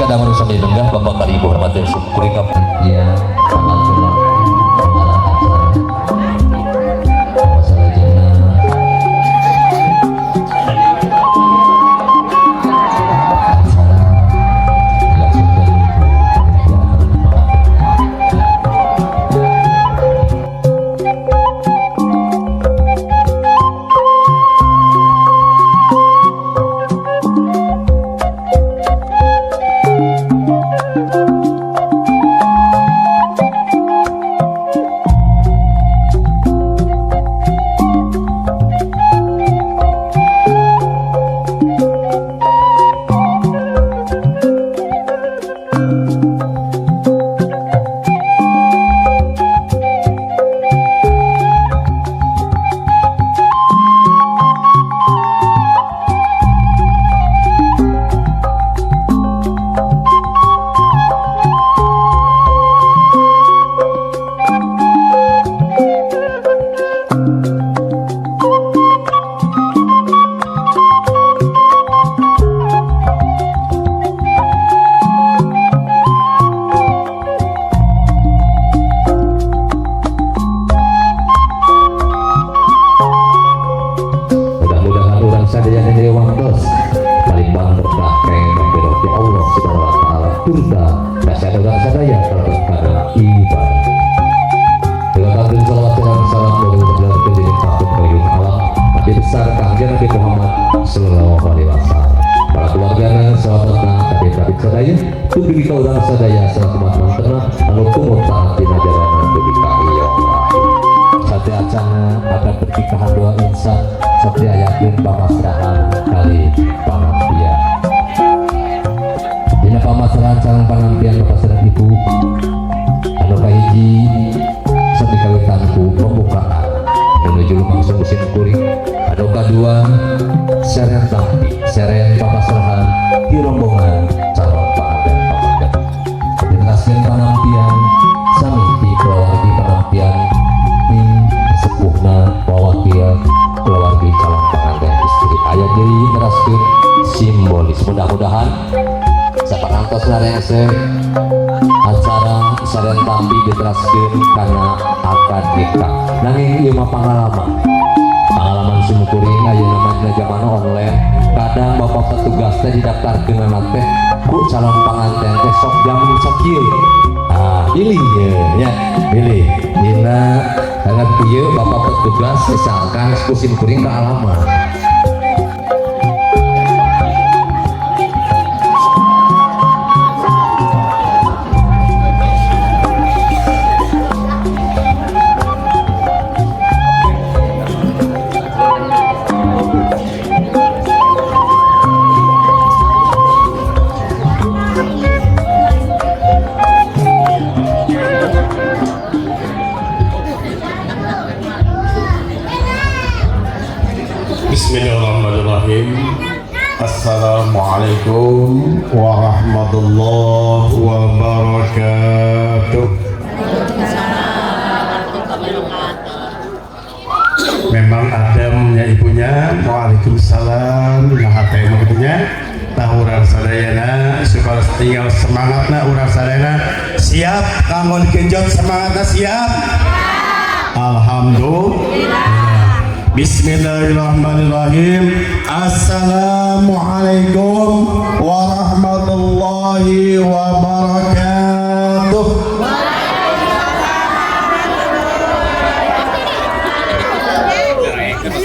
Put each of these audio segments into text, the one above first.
Kadang sambil lenggah bapak kali ibu hormatin syukuring. Ya, Turta kasihan urang sadaya kalebet kana ibadah. Dengan salawat dan salam dening alam Nabi besar Kangjeng Nabi Muhammad sallallahu alaihi wasallam. Para keluargana, sahabatna, tapi sadaya, dugi ka urang sadaya salaku umat mantena anu tumut taat dina jaranan dugi ka yaumil akhir. Satya acana akad pernikahan dua insan sok diayakeun pamasrahan kali panampian. Dina pamasrahan sareng panampian bapak sareng ibu anu kahiji sok dikawitan ku pembukaan menuju lumangsung sim kuring, anu kadua seren tampi seren pamasrahan di rombongan calon panganten pamanten. Diteraskeun panampian sami di keluargi panampian di sepuhna wawakil keluargi calon pengantin istri. Aya deui neraskeun simbolis, mudah-mudahan saparantos narengse acara seren tampi diteraskeun kana akad nikah. Nanging ieu mah pengalaman simkuring, ayeuna mah dina zaman online kadang bapak petugas teh didaftarkeunana teh ku calon panganten teh sok jam sakieu. Ah, pilih ye nya, pilih dina sangat ieu bapak petugas misalkan ku simkuring kaalaman. Bismillahirrahmanirrahim. Assalamualaikum warahmatullahi wabarakatuh. Memang adamnya ibunya. Waalaikumsalam. Nah teh ibunya tahu urang sadayana supaya tinggal semangatna urang sadayana siap kanggo digenjot semangatna siap. Alhamdulillah. Bismillahirrahmanirrahim. Assalamualaikum warahmatullahi wabarakatuh.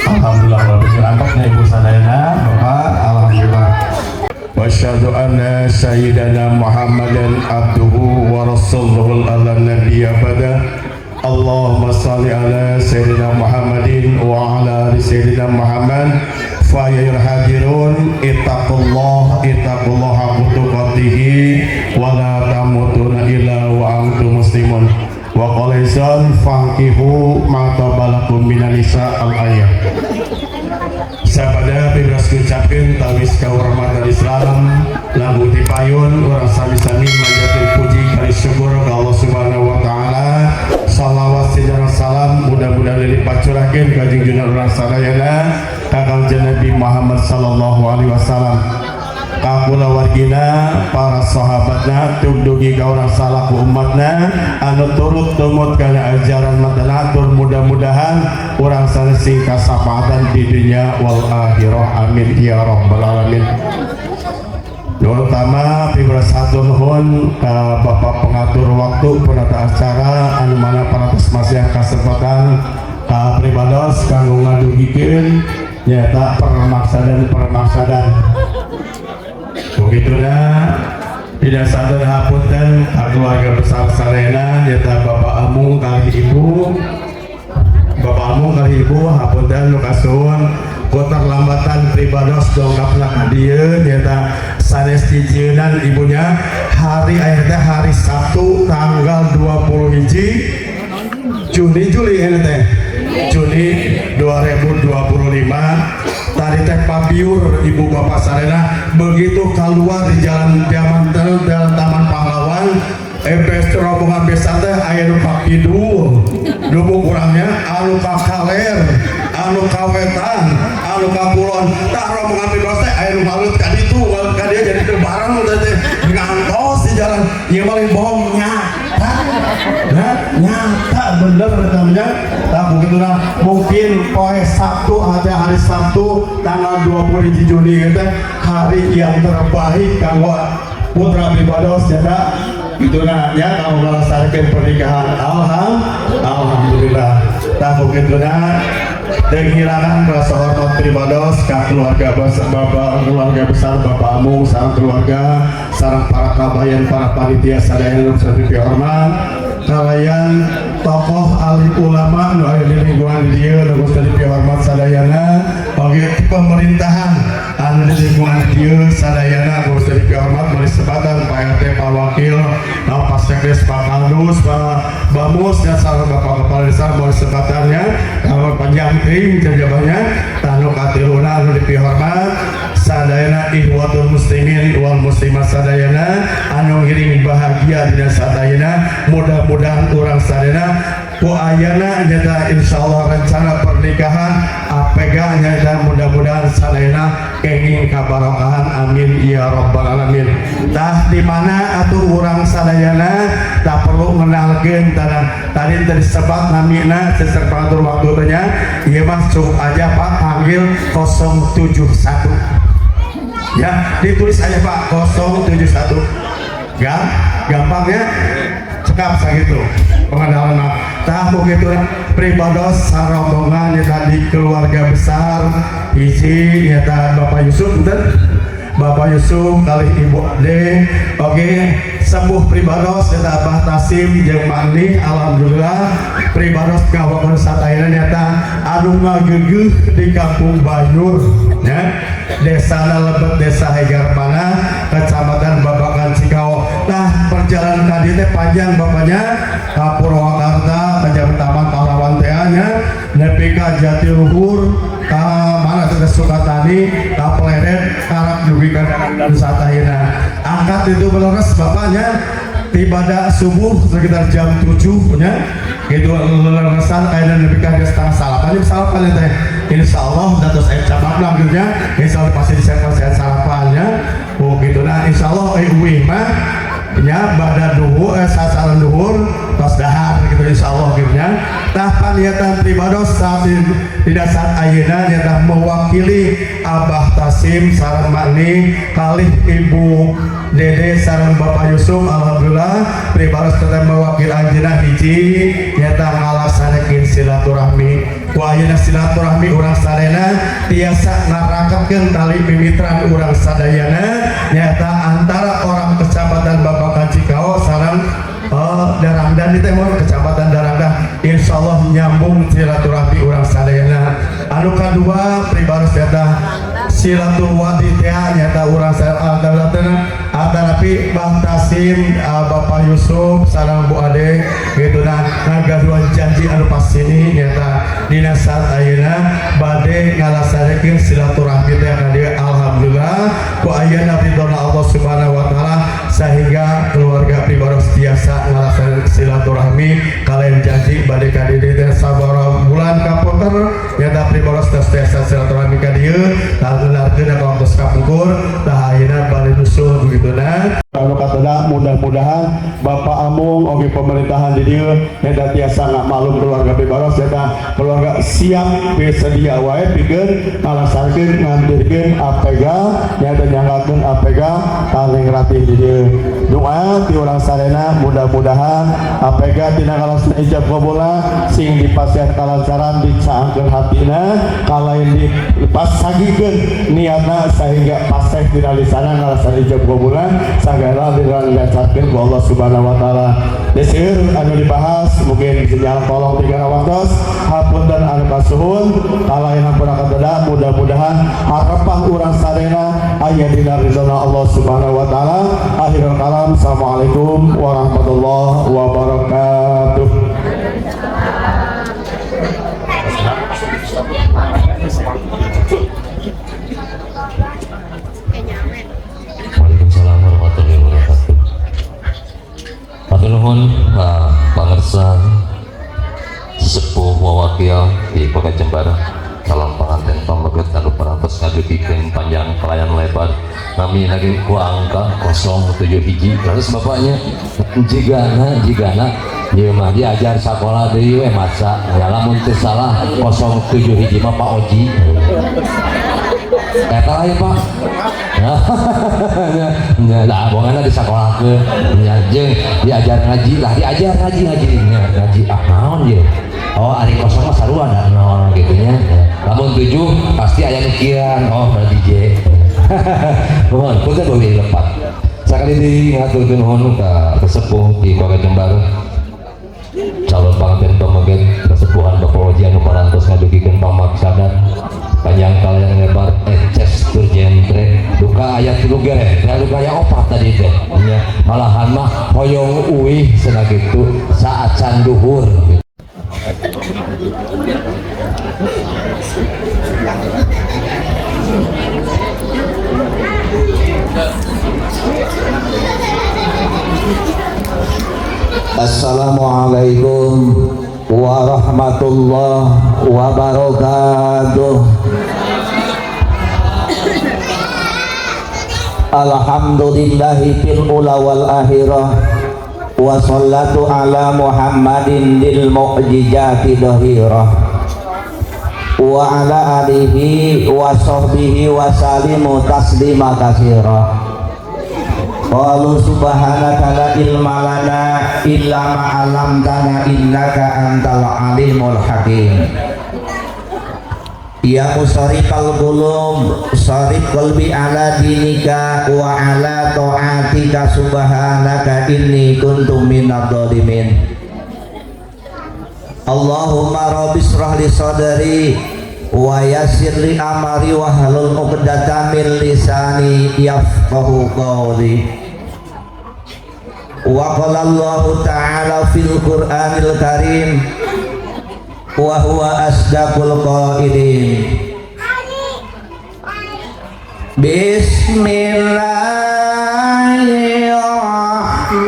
Alhamdulillah rabbil alamin, ibu sadayana, bapak alhamdulillah. Wa asyhadu anna sayyidana Muhammadan abduhu wa rasuluhu ala nabiyya bada. Allahumma salli ala sayyidina Muhammadin wa ala ali sayyidina Muhammad. Fa ya hadirun ittaqullah ittaqullah haqqa tuqatih wa la tamutunna illa wa antum muslimun. Wa qala izan fankihu ma tabalakum minan nisa al ayat. Sapada bebas ngucapkeun tawis kahormatan Islam lagu dipayun urang sami-sami manjatkeun puji kali syukur ka Allah Subhanahu wa taala. Salawat sejarah salam mudah-mudahan dilipat curahkeun ka junjungan urang sadayana ka Kangjeng Nabi Muhammad sallallahu alaihi wasallam, ka kulawargina, para sahabatna, tug dugi ka urang salaku umatna anu turut tumut kana ajaran matana tur mudah-mudahan urang sanes sing kasapaatan di dunia wal akhirah, amin ya rabbal alamin. Terutama pibrasatur nuhun ka Bapak pengatur waktu penata acara anu mana parantos masih kasempatan ka pribados kanggo ngadugikeun nyaeta permaksadan. Begitulah tidak sadar hapunten ka keluarga besar sarena nyaeta Bapak Amung kali Ibu, Bapak Amung kali Ibu hapunten nu kasuhun keterlambatan pribados dongkapna ka dieu nyaeta sanes dijieunnan ibunya hari akhirnya hari Sabtu tanggal 20 hiji Juni Juli ini teh Juni 2025 tadi teh pabiur ibu bapak sarena begitu keluar di jalan Diaman jalan Taman Pahlawan EPS rombongan desa teh aya nu kidul dubu kurangnya anu ka kaler anu ka wetan anu ka kulon tah rombongan bebas teh aya nu ngalut ka ditu ka dieu jadi teu bareng teh ngantos di jalan ieu mah lain bohong nyata nah, nyata bener namanya tah begitulah mungkin poe Sabtu ada hari Sabtu tanggal 20 Juni teh hari yang terbaik kanggo Putra pribados nyata itu nah nya kamu ngalestarikan pernikahan. Alhamdulillah. Tah, kituna dan rasa hormat pribados ka keluarga besar bapak, keluarga besar Bapak Amung sareng keluarga, sareng para kabayan, para panitia sadaya nu hormat, kalayan tokoh alim ulama nu aya di lingkungan dieu nu geus dipihormat sadayana, oge pemerintahan anu di lingkungan dieu sadayana nu geus dipihormat, meuli sebatan Pak RT, Pak Wakil, Pak Sekdes, Pak Kaldus, Pak Bamus, dan sareng Bapak Kepala Desa meuli sebatannya kalau panjang tim jawabannya. Tanu katiluna anu dipihormat sadayana ihwatul muslimin wal muslimat sadayana anu ngiring bahagia dina sadayana, mudah-mudahan urang sadayana ku ayana nyata insyaallah rencana pernikahan APG nyata mudah-mudahan sadayana kenging kabarokahan, amin ya rabbal alamin. Tah, di mana atuh urang sadayana tak perlu ngenalkeun tanah tadi tadi sebat namina seser pangatur waktu nya. Ieu mah cukup aja, Pak, panggil 071 ya, ditulis aja, Pak, 071. Gak gampang ya, cekap sakitu pengenalan. Tah, begitu pribados sarombongan ya tadi keluarga besar hiji nyata Bapak Yusuf, betul Bapak Yusuf kali Ibu Ade, oke sepuh pribados nyata Abah Tasim jeung Mani. Alhamdulillah pribados ngawakeun saat ayeuna nyata anu ngageugeih di Kampung Bayur ya, Desa Lebet, Desa Hegarmana, Kecamatan Babakan Cikao. Nah, perjalanan tadi teh panjang bapaknya ka Purwakarta, panjang Taman Pahlawan teh nya, nepi ka Jatiluhur, ka mana teh, Sukatani, ka Plered, karak dugi ka saat ayeuna. Angkat itu beleres bapaknya tiba subuh sekitar jam 7 nya gitu, leresan kayaknya nepi ka setengah salapan, jam salapan ya teh. Insya Allah datos aya cabang gitu nya, insya Allah pasti disiapkan sehat sarapannya. Oh gitu. Nah, insya Allah uih mah nya bada duhur, sasaran duhur tos dahar gitu, insya Allah gitu nya. Tah, paniatan pribados saat tidak saat ayeuna nyata mewakili Abah Tasim sareng Makni kalih Ibu Dede sareng Bapak Yusuf, alhamdulillah pribados tetap mewakili anjeunna hiji nyata ngalaksanakeun silaturahmi. Ku ayeuna silaturahmi urang sadayana tiasa ngaraketkeun tali mimitran urang sadayana nyata antara orang Kecamatan Babakan Cikao sareng Darangdan itu emang Kecamatan Darangdan, insyaallah nyambung silaturahmi urang sadayana. Anu kadua pribados nyata silatul wadi teh nyata urang sadayana atanapi Bah Tasim, Bapak Yusuf sareng Bu Ade gitu. Nah, ngagaduhan janji anu pasti nyata dina saat ayeuna bade ngalaksanakeun silaturahmi teh ka dieu. Alhamdulillah ku ayeuna ridhona Allah Subhanahu wa taala sehingga keluarga pribados tiasa ngalaksanakeun silaturahmi kalian janji bade ka dieu teh sabaraha bulan kapungkur nyata pribados tiasa silaturahmi ka dieu tah gelarkeun ka waktu kapungkur. Tah, ayeuna bade nusul begitu. Nah, kalau kata mudah-mudahan Bapak Amung oge pemerintahan di dieu nyata tiasa maklum keluarga pribados nyata keluarga siap bersedia wae pikeun ngalaksanakeun ngantirkeun APG nyata nyanggakeun APG paling ratih di dieu. Doa ti urang sadayana mudah-mudahan APG tina kalaksana ijab kabulna sing dipasihan kalancaran, dicaangkeun hatina kalain dipasagikeun niatna sehingga paseh dina lisana ngalaksana ijab kabulna sagala dilancarkeun ku Allah Subhanahu wa taala. Desir anu dibahas mungkin bisa jalan tolong tiga waktos, hapunten anu kasuhun kalain hampura katada. Mudah-mudahan harapan urang sadayana aya dina ridhona Allah Subhanahu wa taala. Akhirul kalam, assalamualaikum warahmatullahi wabarakatuh. Waalaikumsalam warahmatullahi wabarakatuh. Hatur nuhun Pak Pangersa sesepuh wawakil di Kota Jember, calon pengantin pameget anu parantos ngadugikeun panjang pelayan lebar nami lagi ku angka 07 hiji. Terus bapaknya jigana jigana ieu mah diajar sakola deui we maca ya, lamun teu salah 07 hiji mah Pak Oji eta lain, Pak. Nah, bongan. Diapalkeun nya, jeung diajar ngaji lah, diajar ngaji, ngaji nya, ngaji ah naon ye. Oh, ari kosong mah sarua da nol gitu nya. Lamun 7 pasti aya nu kian, oh berarti J. Mohon punten beuih lepat. Sakali deui ngaturkeun nuhun ka sesepuh di Kota Jember, calon panganten pameget kesepuhan Bapak Oji anu parantos ngadugikeun pamaksadan panjang kalian lebar eces tur jentre duka aya 3 gere ya, duka aya 4 tadi teh nya, malahan mah hoyong uih cenah kitu saacan duhur. Assalamualaikum warahmatullahi wabarakatuh. Alhamdulillahi fil ula wal akhirah wa sallatu ala Muhammadin lil mu'jizati dhahirah wa ala alihi wa sahbihi wa salimu taslima katsira. Qalu subhanaka la ilma lana illa ma 'allamtana innaka antal alimul hakim. Ya musarrifal qulub sarif qalbi ala dinika wa ala ta'atika subhanaka inni kuntu minadh dhalimin. Allahumma rabbi israh li sadri wa yassir li amri wa hlul 'uqdatam min lisani yafqahu qawli. Wa qala Allahu ta'ala fil Qur'anil Karim wa huwa asdaqul qailin. Bismillahirrahmanirrahim.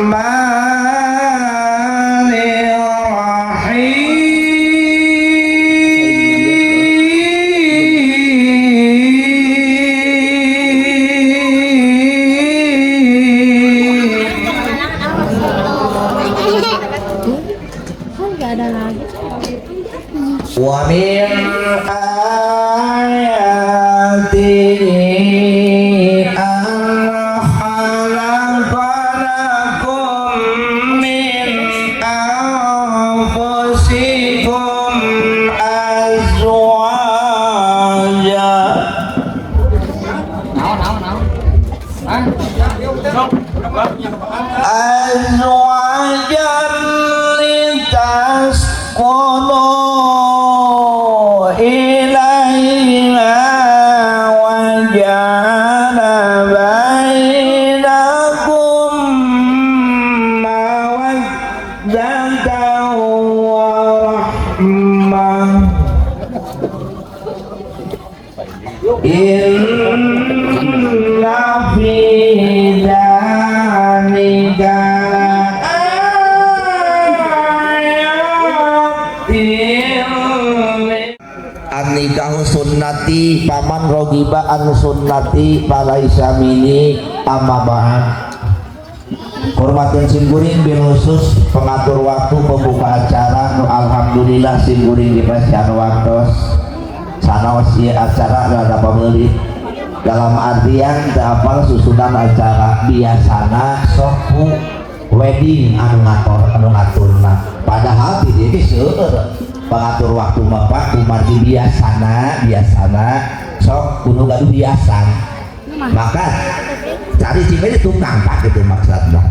Wa min ayatihi an khalaqa lakum min anfusikum azwaja azwajan litaskunu ilaiha wa ja'ala bainakum mawaddatan wa rahmah. Inna fi dzalika an-nikahu sunnati paman rogiba an sunnati falaisa minni amma ba'd. Hormatin simkuring bil khusus pengatur waktu pembuka acara nu alhamdulillah simkuring dipasihan waktos sanaos ieu acara rada pameulit dalam artian teu apal susunan acara biasana sok ku wedding anu ngatur anu ngaturna, padahal di dieu ge seueur pengatur waktu mah Pak, kumargi biasana biasana sok kudu gaduh hiasan, maka cari cimeri tukang Pak gitu maksudna.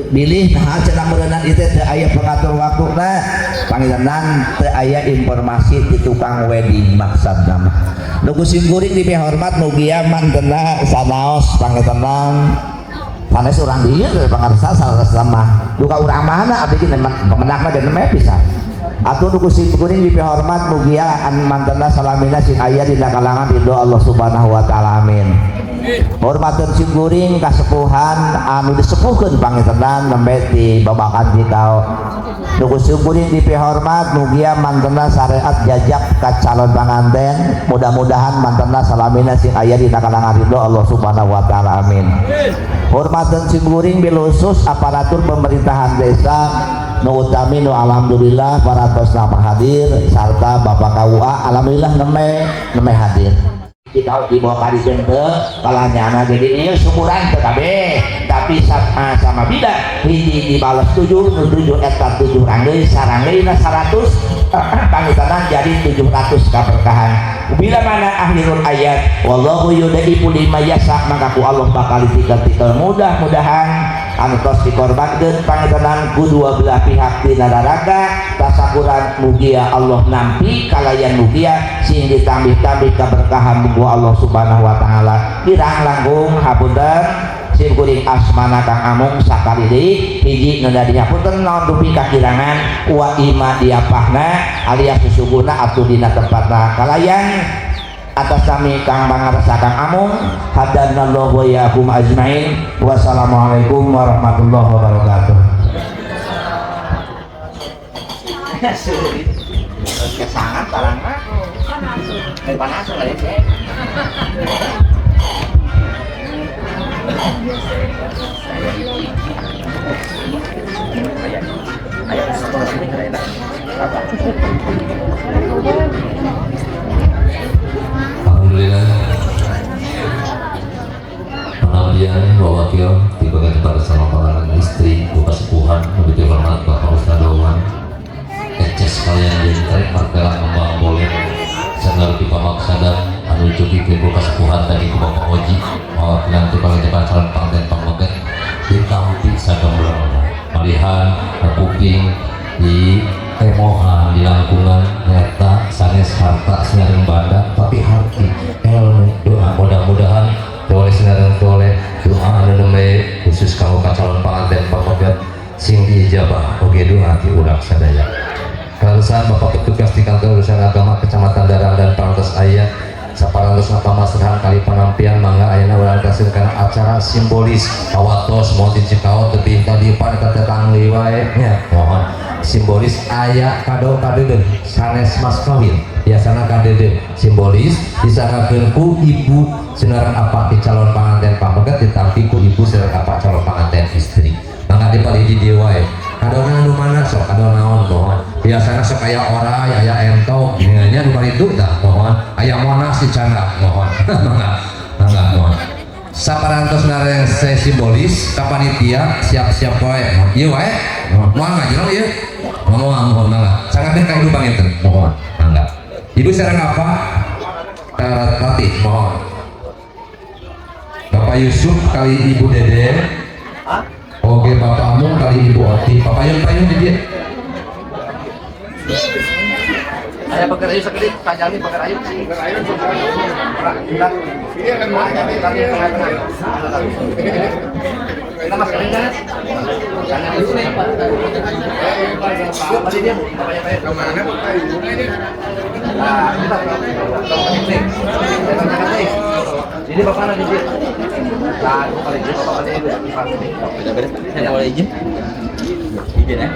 Bilih nah cenah meureunan ieu teh teu aya pengatur waktuna, pangirenan teu aya informasi di tukang wedding maksudna mah. Nu ku simkuring dipihormat mugia mantena sanaos pangetenang sanes urang dieu teh pangarsa sanes mah. Duka urang mana abdi ge pemenangna ge nembe pisan. Atuh nu ku simkuring dipihormat mugia an mantena salamina sing aya dina kalangan ridho Allah Subhanahu wa taala, amin. Hormateun simkuring kasepuhan anu disepuhkeun pangetenan nembe ti babakan Cikao. Nu ku simkuring dipihormat mugia mantena syariat jajak ka calon panganten, mudah-mudahan mantena salamina sing aya dina kalangan ridho Allah Subhanahu wa taala, amin. Hormateun simkuring bil khusus aparatur pemerintahan desa nu utami nu alhamdulillah parantos nama hadir sarta Bapak KUA alhamdulillah nembe hadir. Kita dibawa ka dieu teu kalah nyana, jadi ieu syukuran teu kabeh, tapi sama, sama bida hiji dibalas 7 nu 7 eta 7 ranggeui saranggeuna 100 pangitanan jadi 700 kaberkahan. Bila mana akhirul ayat wallahu yudaifu liman yasha, maka ku Allah bakal ditikel-tikel. Mudah-mudahan anu tos dikorbankeun pangitanan ku dua belah pihak dina raraga tasakuran, mugia Allah nampi kalayan mugia sing ditambih-tambih keberkahan mugi Allah Subhanahu wa taala. Kirang langkung hapunten, sim kuring asmana Kang Amung sakali deui hiji nu dihapunten naon rupi kakirangan wa ima diapahna alias sesungguhna atuh dina tempatna kalayan atas kami Kang Pangarsa Kang Amung hadanallahu wa iyyakum ajmain. Wassalamualaikum warahmatullahi wabarakatuh. Kesangan tarang mah. Panas lah ya. Alhamdulillah penampilan wakil di bagian bersama pangeran istri Bapak Sepuhan begitu hormat Bapak Ustadz Dowan eces kalian jentrek martela kembang boleh sanggar di pamaksadan anu cuki ke Bapak Sepuhan tadi ke Bapak Oji mawakilan di bagian calon panganten pameget ditampi sagambrang malihan kuping di emohan di langkungan nyata sanes harta sinareng banda tapi hati ilmu doa. Mudah-mudahan boleh sinareng boleh doa anu nembe khusus kanggo ka calon panganten pameget sing diijabah oge doa ti urang sadaya. Kaleresan Bapak petugas di kantor urusan agama Kecamatan Darang dan parantos aya saparantos pamasrahan kali panampian mangga ayeuna urang kasih kana acara simbolis pawatos moal dicikaot tebih tadi pan eta tangli wae nya mohon simbolis aya kado kadeudeuh sanes mas kawin biasana kadeudeuh simbolis disanggakeun ku ibu sinareng apa di calon panganten pameget ditampi ku ibu sinareng apa calon panganten istri mangga dipalih di dieu wae kadona anu mana sok kado naon mohon biasana sok aya orai aya entok nya nu baritu tah mohon aya monas dicanda mohon mangga mangga mohon saparantos nareng simbolis ka panitia siap-siap wae ieu wae moal ngajero ieu mohon mohon mangga sangakeun ka ibu panginten mohon mangga ibu sareng apa Latih mohon Bapak Yusuf kali Ibu Dede. Oke, Bapak Amung kali Ibu Oti. Bapak Payung Payung di dia. Ada pakai ayu sekedip, panjang nih pakai ayu. Kita mas kering kan? Ini bapak nanti dia. Nah, kali ini bapak kali ini. Saya boleh izin? Izin ya.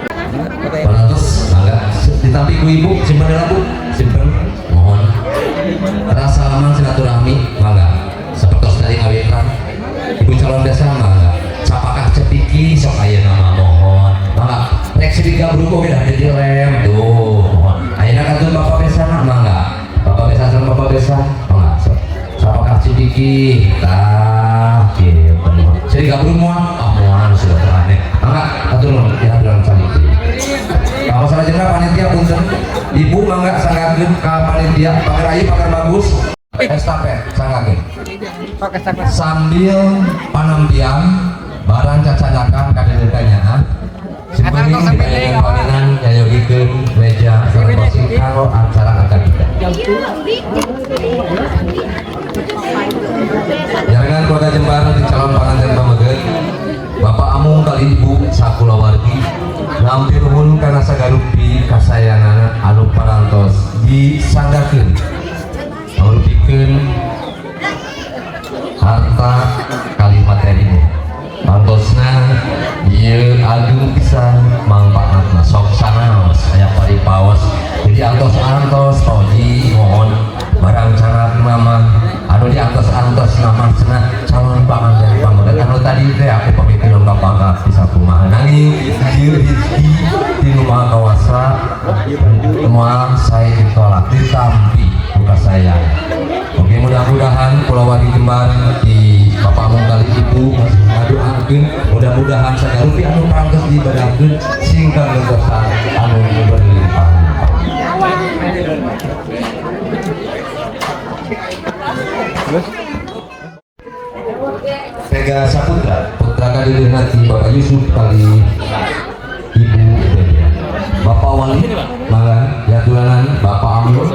Parantos mangga ditampi ku ibu simpen heula Bu, simpen mohon. Rasalaman silaturahmi mangga. Sapertos tadi ngawitan ibu calon desa mangga. Capakah cepiki sok ayeuna mah mohon. Mangga rek sidiga bruko ge dah jadi lem tuh mohon. Ayeuna kantun bapak besana mangga. Bapak besan sareng bapak besan mangga sok. Capakah cepiki tah kieu mohon. Sidiga bruk moal ah moal silaturahmi. Mangga atur nuhun ya aturan saliki. Kalau salajengna panitia punten ibu mangga sanggakeun ka panitia pagar ayu pagar bagus estafet sanggakeun sambil panampian barang cacandakan kadeudeuh simpening dibayaran pangenan nyayogikeun meja sareng kursi kanggo acara akad nikah. Jaringan keluarga Jembar di calon panganten pameget Bapak Amung kali Ibu sakulawargi nampi nuhun kana sagarupi kasayangan anu parantos disanggakeun ngarupikeun harta kali materina pantosna ieu agung pisan mangpaatna sok sanaos aya paripaos jadi antos-antos Pak mohon barang carat mama anu diantos-antos nama cenah calon panganten pameget anu tadi teh aku pamit ka bangga bisa kumaha nanging ieu hiji ti nu Maha Kawasa Semua saya ditolak, ditampi buka saya. Oke, mudah-mudahan kulawargi Jembar di Bapak Amung kali Ibu ngadoakeun mudah-mudahan sagarupi anu parantos diibadahkeun sing kanggentosan anu berlimpah. Vega Saputra, putra kadidir nanti Bapak Yusuf kali Ibu Dede. Bapak Wali, mangga diaturanan Bapak Amir.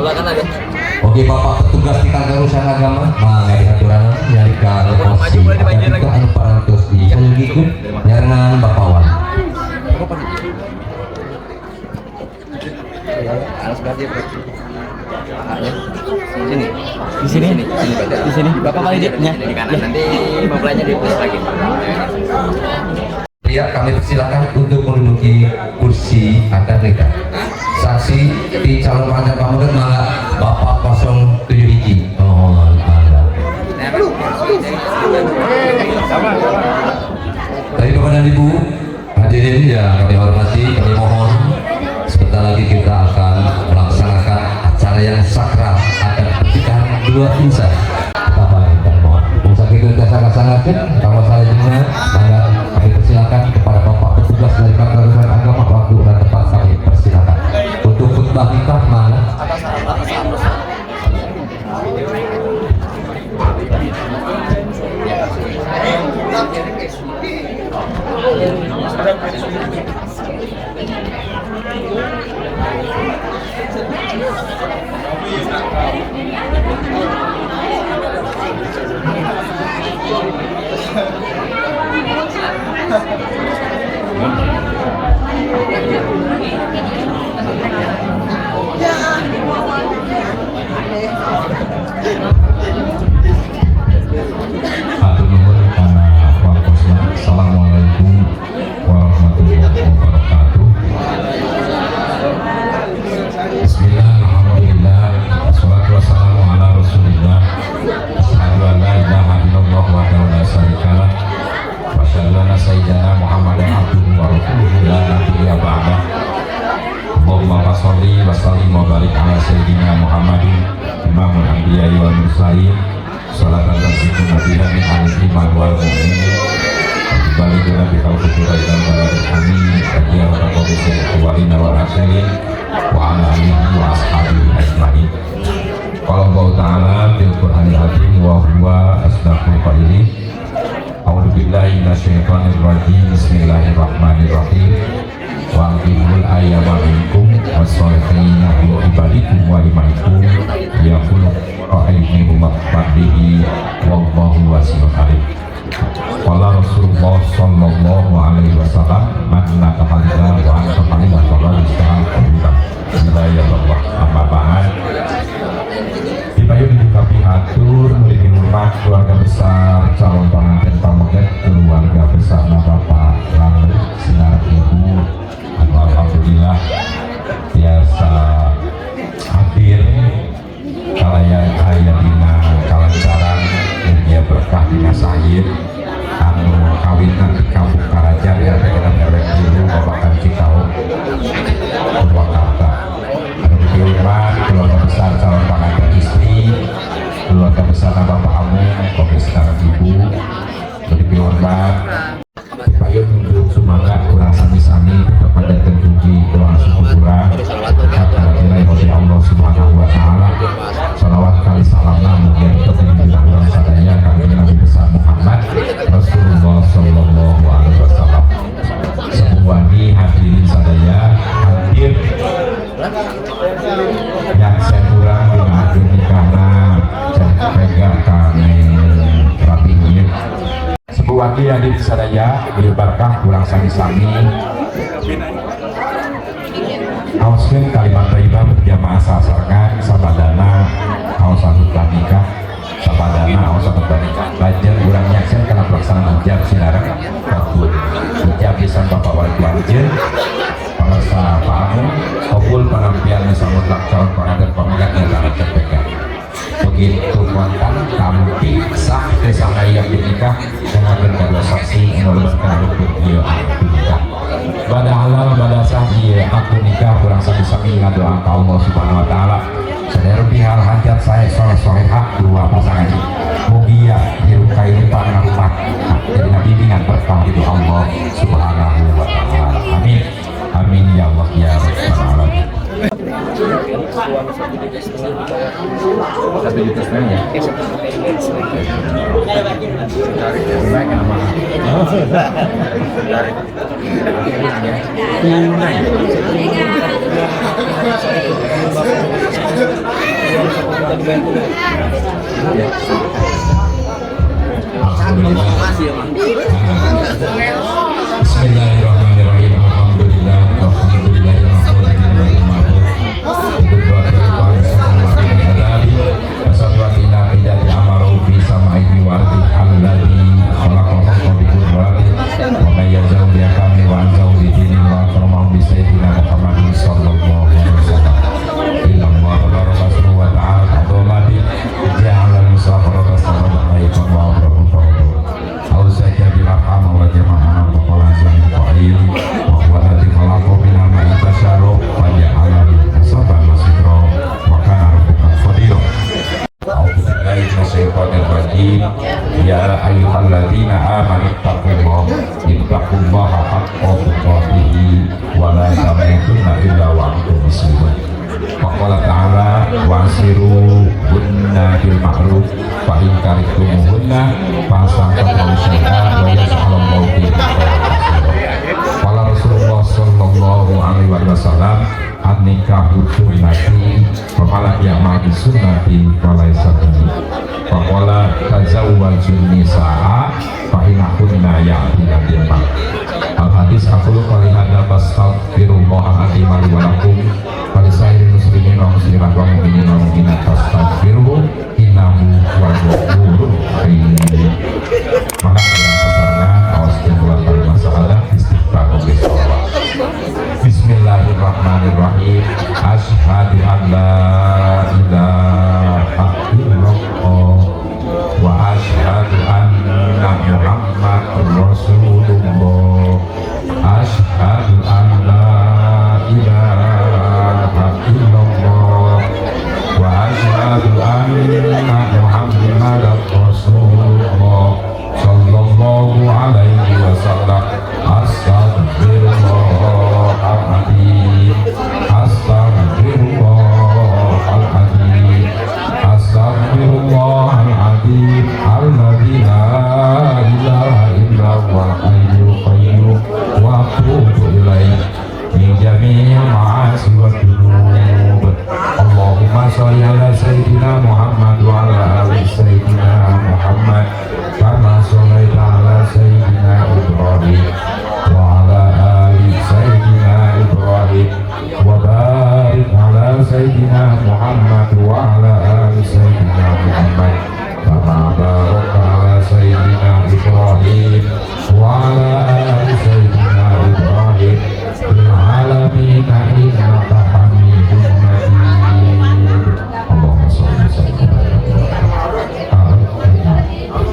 Oke, Bapak petugas di kantor urusan agama, mangga diaturanan nyalika leposi akad nikah anu parantos disayogikeun nyarengan Bapak Wali. Sini. Di sini. Di sini. Bapak kali di kanan. Nanti mempelainya di plus lagi. Ya, kami persilakan untuk menduduki kursi akad nikah. Saksi di calon pengantin pameget mangga Bapak 07 hiji. Mohon mangga. Baik Bapak dan Ibu hadirin yang kami hormati, kami mohon sebentar lagi kita akan melaksanakan acara yang sakral akan pernikahan dua insan. Bapak dan mohon. Sakitu teh sangat-sangatkeun kalau salajengna mangga kami persilakan kepada Bapak petugas dari kantor urusan agama waktu dan tempat kami persilakan. Untuk khutbah nikah mangga. Hatur nuhun kana waktosna. Assalamualaikum warahmatullahi wabarakatuh. Bismillah, alhamdulillah, wassalatu wassalamu ala rasulillah. Asyhadu an la ilaha illallah wahdahu la syarikalah wa asyhadu anna sayyidina Muhammadan abduhu wa rasuluhu la nabiyya ba'dah. Allahumma sholli wa sallim wa barik ala sayyidina Muhammadin imamul anbiya'i wal mursalin. Salatan tasbihuna biha min ahli iman wal mu'minin. Balikuna bi khalqi ilal baladil amin. Wa ala awwalina wal akhirin wa ala alihi wa ashabihi ajmain. Qala Allah ta'ala fil Qur'anil azim wa huwa asdaqul qailin. A'udzu billahi minasyaitonir rajim. Bismillahirrahmanirrahim. Wa anqimul ayyama minkum was-solihina min ibadikum wa imaikum yaqulu ra'ayni maqbadihi wallahu wasi'un alim. Qala Rasulullah sallallahu alaihi wasallam man nakahalila wa anta qalila fala yustahab Allah amma ba'd. Dipayun dibuka hatur murid dihormat keluarga besar calon pengantin pameget keluarga besar Bapak Lalu Sinar Ibu anu alhamdulillah biasa hadir kalayan aya dina kalancaran mugia berkah dina sahir anu kawinna di kampung Karajan RT 6 RW 3 Babakan Cikaung Purwakarta. Anu dihormat keluarga besar calon pengantin istri, keluarga besar Bapak Amung, Komisar Ibu, dihormat dipayun untuk semangat kurang sami-sami tetap panjatkan puji doa syukur kata nilai oleh Allah Subhanahu wa taala. Salawat kali salamna mugia tetap dijunjung urang sadaya kanjeng Nabi besar Muhammad Rasulullah sallallahu alaihi wasallam. Sebuah hadirin sadaya hadir yang saya kurang dina akad nikahna pegang kami rapi. Sebuah hadirin sadaya beri barkah kurang sami-sami Aoskeun kalimat thayyibah berjamaah sasarengan sabadana aosan khutbah nikah sabadana aosan khutbah nikah lajeng urang nyaksen kana pelaksanaan ijab sinareng kabul ijab lisan Bapak Wali Anjeun pangersa Pak Amung kabul penampian misa mutlak calon pengantin pamegat nyata CPK begitu kontan tampi sah desa yang dinikah dengan kedua saksi meluluskan rukun ieu akad nikah pada halal pada sah ieu akad nikah kurang sami-sami para pasangan mugia hirup kahirupan ngarumat jadi bimbingan berkah itu Allah Subhanahu wa ta'ala. Amin amin ya Allah ya Rabbal alamin. 1,5 juta ya. Tunai. Bismillahirrahmanirrahim. Alhamdulillah, ya ayyuhalladzina amanu ittaqullah ittaqullaha haqqa tuqatih wa la tamutunna illa wa antum muslimun. Faqala ta'ala wa'siru hunna bil ma'ruf fa in karihtumuhunna fa asantum syai'a wa yaj'alallahu fihi khairan. Qala Rasulullah sallallahu alaihi wasallam an-nikahu sunnati wa man lam ya'mal bi sunnati falaisa minni. Faqala tazawwajun nisaa fa innahunna ya'tina bil mal. Al hadis aqulu qouli hadza fastaghfirullah al-azim li wa lakum wa lisairil muslimin wa muslimat wa mu'minin wa mu'minat fastaghfiruhu innahu huwal ghafurur rahim. Maka kasarna awas bulan kalimat syahadah istighfar oge sholawat. Bismillahirrahmanirrahim. Asyhadu an la ilaha illallah wa asyhadu anna Muhammadar Rasulullah. Asyhadu an la ilaha illallah wa asyhadu anna Muhammadar Rasulullah sallallahu alaihi wasallam. Astagfirullahaladzim, astagfirullahaladzim, astagfirullahaladzim, alladzi la ilaha illa huwal hayyul qayyum wa atubu ilaih min jami'il ma'asi wad dzunub. Allahumma sholli ala sayyidina Muhammad wa ala ali sayyidina Muhammad kama sholaita ala sayyidina Ibrahim wa ala ali sayyidina Ibrahim wa barik ala sayyidina Muhammad wa ala ali sayyidina Muhammad kama barakta ala sayyidina Ibrahim wa ala ali sayyidina Ibrahim fil alamin innaka Hamidum Majid. Allahumma sholli wa sallim.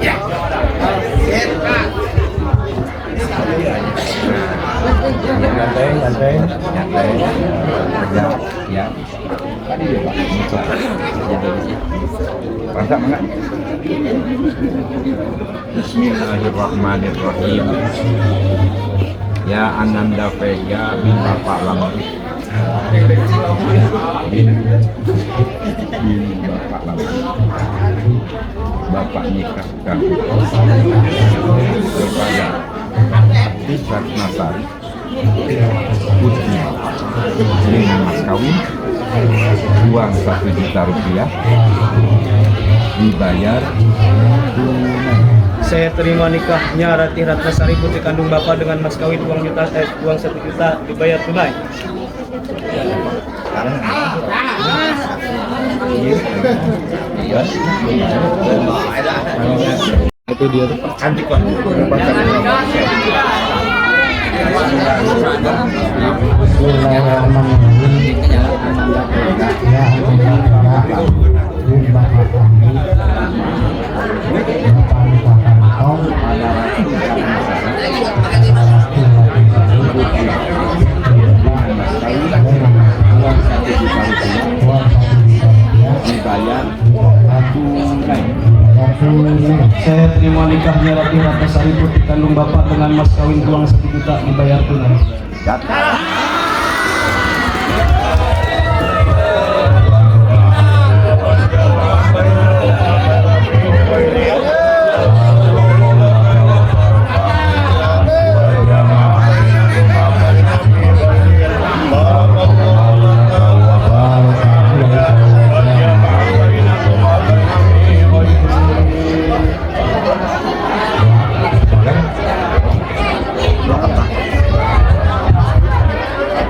Ya. Bismillahirrahmanirrahim. Ya Ananda Vega bin Bapak Lambi bin Bapak Lambi, Bapak nikahkan kepada Ratnasari Putri dengan mas kawin uang 1 juta rupiah dibayar tunai. Saya terima nikahnya Ratih Ratnasari putri kandung bapak dengan mas kawin uang 1 juta dibayar tunai. Itu dia tuh cantik banget. Bismillahirrahmanirrahim. Ya dibayar tunai. Ratnasari putri kandung bapak dengan mas kawin uang 1 juta dibayar tunai.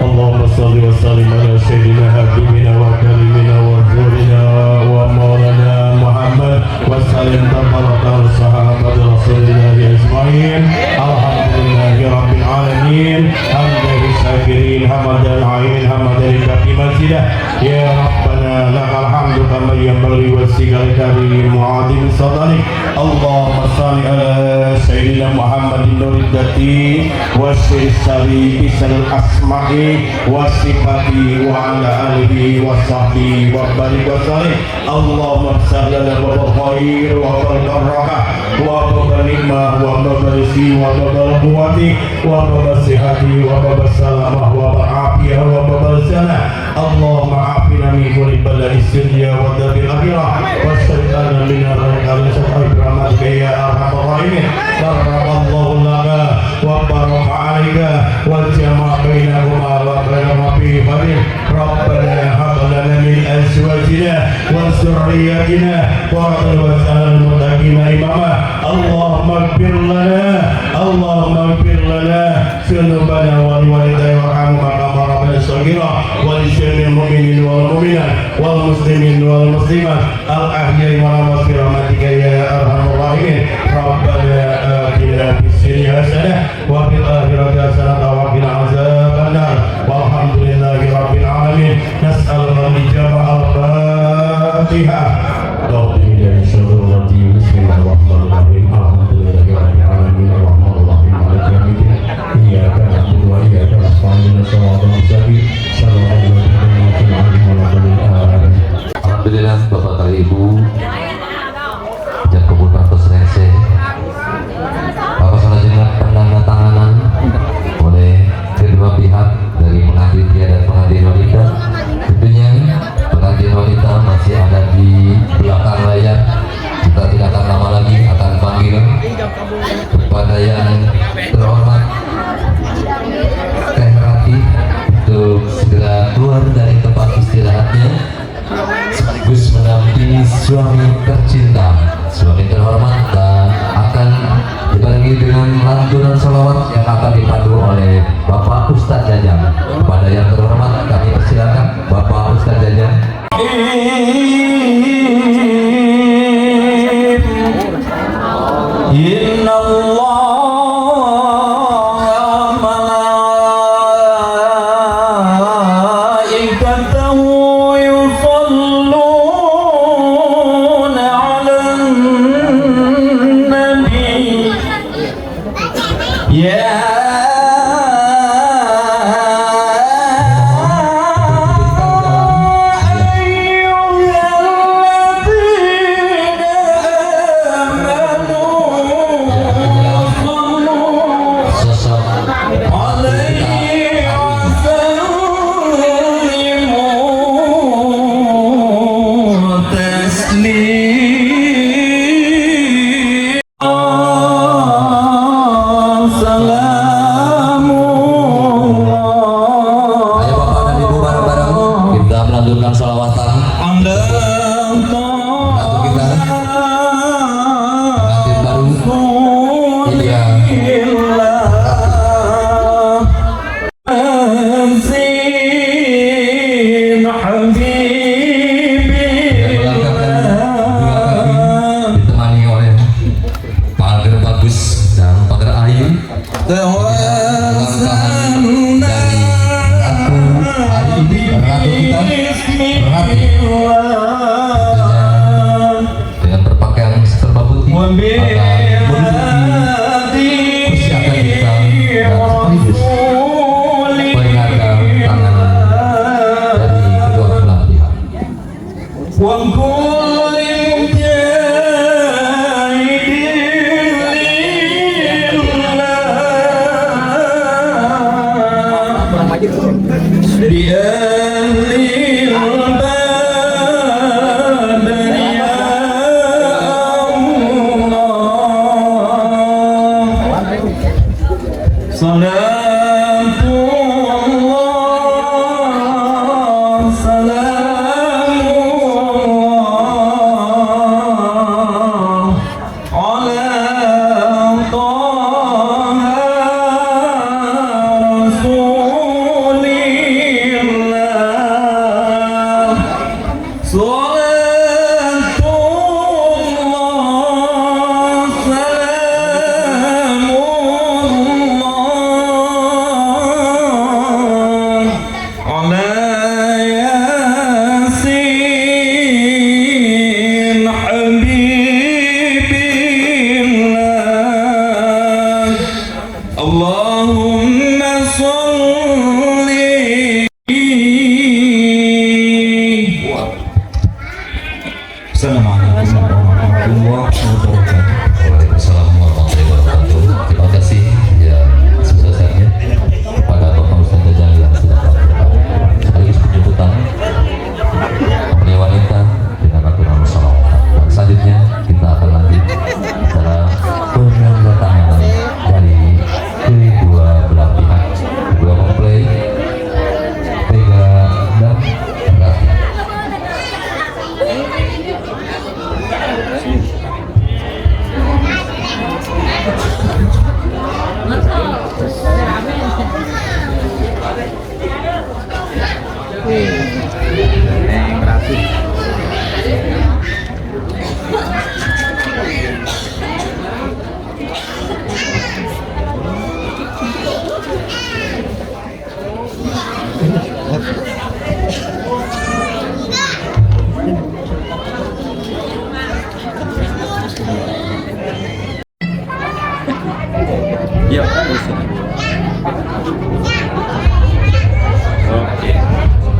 Allahumma salli wa sallim ala sayyidina habibina wa kalimina wa zurina wa maulana Muhammad wa sallim tabaraka ala sahabat rasulillah ajma'in. Alhamdulillahi rabbil alamin, hamdan syakirin, hamdan ain, hamdan baqi mazidah. Ya rabbana lakal hamdu kama yanbaghi wa sigal karim mu'adim sadalik. Allahumma salli ala sayyidina Muhammadin nuridati wa sayyidil isal asma'i wa sifati wa ala alihi wa sahbihi wa barik wa sallim. Allahumma salli ala wa khair wa barakah wa banikmah wa babarisi wa babarquwati wa babasihati wa babasalamah wa barafiyah wa babarsanah. Allahumma afina min kulli bala'i dunya wa dzabil akhirah wa sallim min ar-rahmati rahmatika ya arhamar rahimin. Barakallahu laka wa baraka 'alaika wa jama'a bainahuma wa baina fi fadil. Rabbana hab lana min azwajina wa dzurriyyatina qurrata waj'alna lil muttaqina imama. Allahumma ighfir lana, Allahumma ighfir lana dzunubana wa liwalidayna warhamhuma kama rabbayana shaghira wa li jami'il mu'minin wal mu'minat wal muslimin wal muslimat al ahya'i wal amwat bi rahmatika ya arhamar rahimin. Rabbana atina fid dunya hasanah wa fil akhirati hasanah wa qina azabannar. Walhamdulillahi rabbil alamin. Nas'alullaha al-ijabah al-Fatihah. Bismillahirrahmanirrahim. Alhamdulillahi rabbil alamin arrahmanir rahim maliki yaumiddin. Iyyaka na'budu wa iyyaka nasta'in. Shiratal mustaqim. Shiratal ladzina an'amta 'alaihim ghairil maghdubi. Alhamdulillah Bapak kali Ibu jam kebun atas rese. Bapak selanjutnya penandatanganan oleh kedua pihak dari pengantin pria dan pengantin wanita. Tentunya pengantin wanita masih ada di belakang layar. Kita tidak akan lama lagi akan panggil kepada yang terhormat Teh Ratih untuk segera keluar dari tempat istirahatnya sekaligus menampingi suami tercinta, suami terhormat, dan akan dibarengi dengan lantunan sholawat yang akan dipandu oleh Bapak Ustadz Jajang. Kepada yang terhormat kami persilakan Bapak Ustadz Jajang. Inna Allah malaikatahu yusalluna 'alan nabi ya dengan berpakaian serba putih akan menduduki kursi akad nikah dan sekaligus mengangkat tangan dari kedua belah pihak. صلاة الله سلام الله على طه رسول الله صلاة الله سلام الله على ياسين حبيب الله اللهم صل. Assalamualaikum warahmatullahi wabarakatuh. Waalaikumsalam warahmatullahi wabarakatuh. Terima kasih ya sebesar-besarnya kepada Bapak Ustaz Jajang yang sudah melakukan sekaligus penjemputan mempelai wanita dengan aturan salawat. Dan selanjutnya kita akan lanjut acara penandatanganan dari kedua belah pihak, kedua mempelai, Vega dan Rati. Neng Ratih. Iya, oke. Pakai yang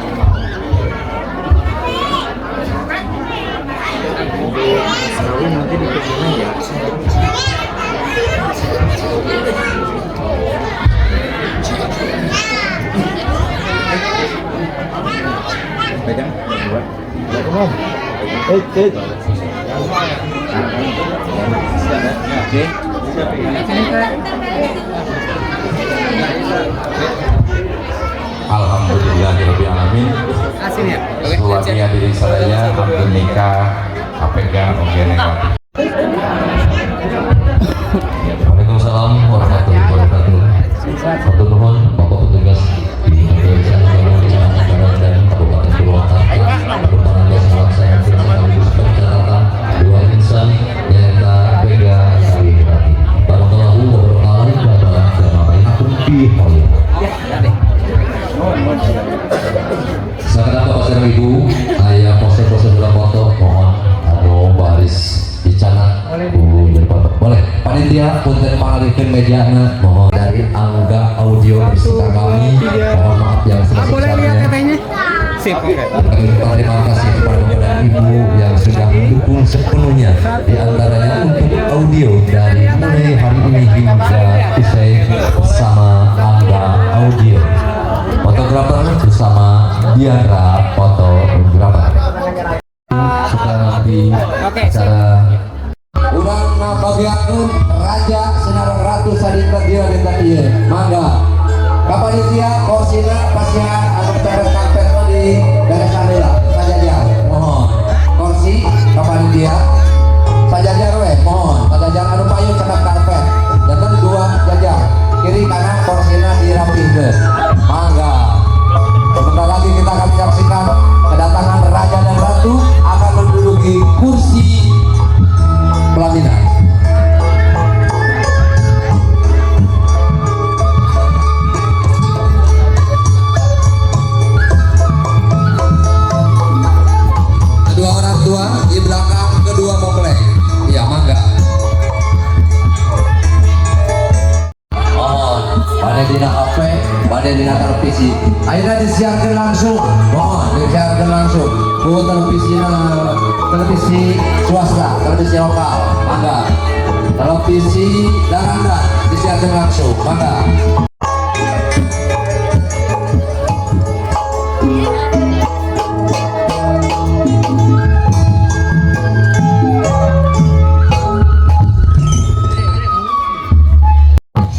ini, Pak. Mas kawin nanti di ya. Pegang dua. Oke. Alhamdulillahirabbil alamin. Suami diri sadaya hampir nikah APK oge Neng Ratih. Waalaikumsalam warahmatullahi wabarakatuh. Hatur nuhun Bapak petugas di Desa Kecamatan Barandang, Kabupaten Purwakarta, merupakan melaksanakan sekaligus pencatatan dua insan nyaeta Vega kali Ratih. Barakallahu wa baraka wa bainakum fi khair. Sakedap Bapak sareng Ibu, aya pose-pose dalam foto mohon anu baris dicanak ku jadi foto. Boleh. Panitia punten pangalihkeun mejana mohon dari Angga Audio beserta kami. Mohon maaf yang sebesar-besarnya. Sip, oke. Kami ucapkan terima kasih kepada Bapak dan Ibu yang sudah mendukung sepenuhnya, di antaranya untuk audio dari mulai hari ini hingga usai bersama Angga Audio. Fotografer bersama Diandra Fotografer. Sekarang di acara urang ngabagiakeun raja sinareng ratu sadinten ieu dinten ieu. Mangga. Ka panitia korsina pasihan anu beres karpet di beresan heula sajajar. Mohon. Kursi ka panitia sajajar we mohon. Sajajar anu payun cekap karpet. Janten dua Bade dina HP, bade dina televisi. Ayeuna disiarkeun langsung. Mohon disiarkeun langsung ku televisi, televisi swasta, televisi lokal. Mangga. Televisi Daranda disiarkeun langsung. Mangga.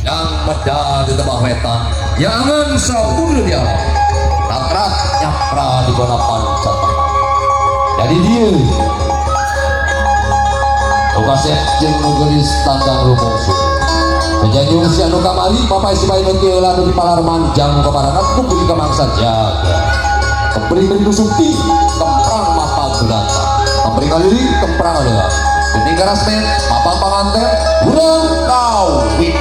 Yang medal di tebah wetan, jangan sampurna dia. Takrat nyapra di bonapan satengah. Jadi dia Ukasep jeung nu geulis tandang rumungsu. Janjung si anu kamari bapak si bayi nu teu di palarman jang kabarangat kudu di kamangsa jaga. Kempring beri sumpi, kemprang mapal belaka. Kempring kaliling, kemprang adalah. Gening karasmen, mapal panganten, urang kawit.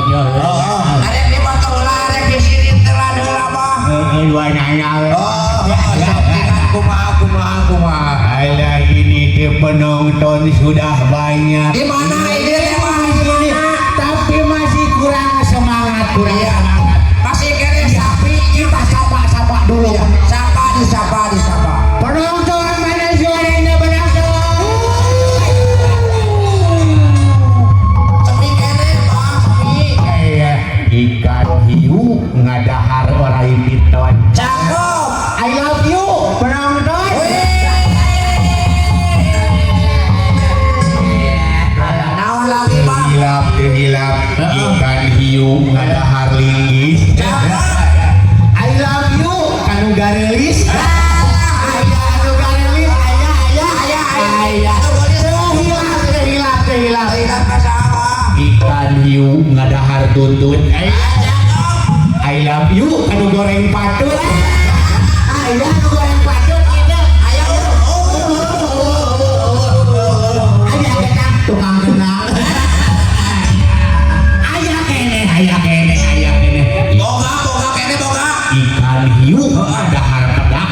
Ada di batu ular. dua nanya we. Oh, sok ingat kumaha kumaha kumaha. Alah, ini teh penonton sudah banyak. Di mana ini teh, Pak? Di mana? Tapi masih kurang semangat, kurang semangat. Masih kene sapi. Kita sapa-sapa dulu. Iya. Sapa, disapa, disapa. Penonton, mana suaranya penonton? Sepi kene, Pak, sepi. Iya, ikan hiu ngadahar orai piton. Cakep. I love you penonton. Naon lagi, Pak? Hilap, hilap, ikan hiu ngadahar linggis. Cakep. I love you kanu garelis. Aya anu garelis, aya aya Aya, aya. aya. Hilap, hilap, hilap. Hilap ka sama. Ikan hiu ngadahar tutut. I love you kanu goreng patut. Aya anu goreng patut gitu. Aya. Aya ketang tukang kenang. Aya kene, aya kene, aya kene. Boga, boga kene boga. Ikan hiu ngadahar pedak.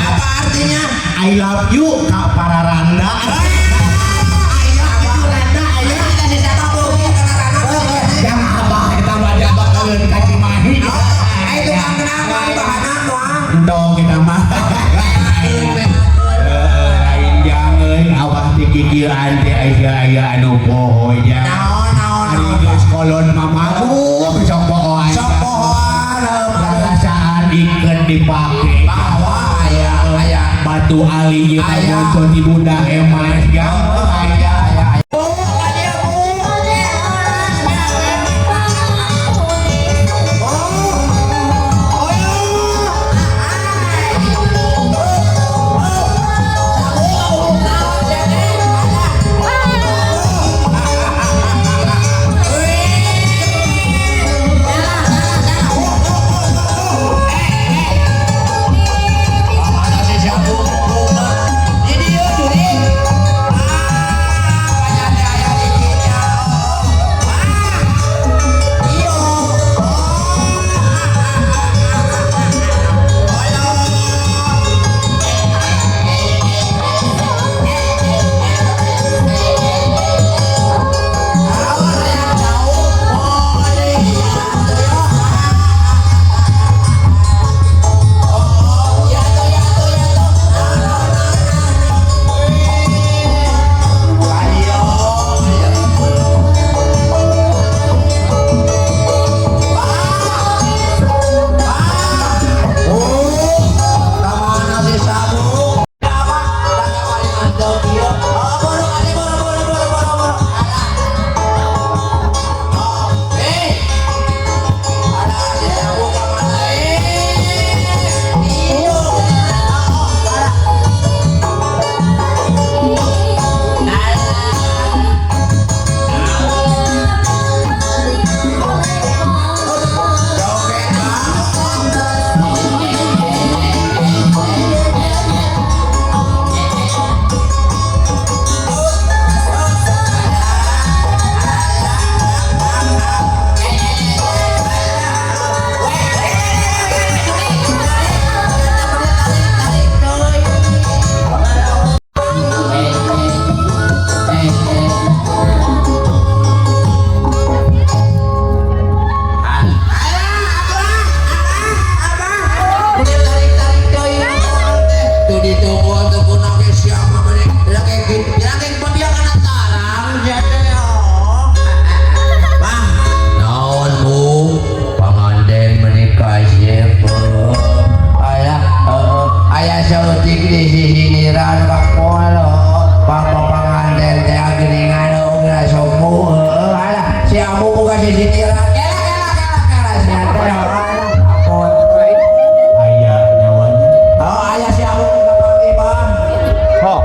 Apa artinya? I love you kak para randa. Aya, Itu randa aya. Kita si siapa bu? Kena rana. Yang abah kita mah bakalan ka Cimahi. Oh, itu tukang kenang mah bahanan mah. Entong kita mah. Lain jangan abah ti kikieuan teh aya aya anu poho nya. Naon naon Ari naon. geus kolon mamaku sok pohoan. Sok pohoan. Rasaan ikan dipake. Bahwa aya aya. Batu ali ieu mah Aya. muncul di bunda emas ya. Aya aya. Bu, ka dieu bu. Oh. Oh. Naon bu panganten menikah siapa? Ayah, ayah saeutik di sisiniran ka poal, papa panganten teh geuningan geura somu, alah si amu boga sisiniran. Kela kela kela kela sia teh alah apot. Aya nyawanya. Oh, ayah si amu boga panggih, Bang. Ho.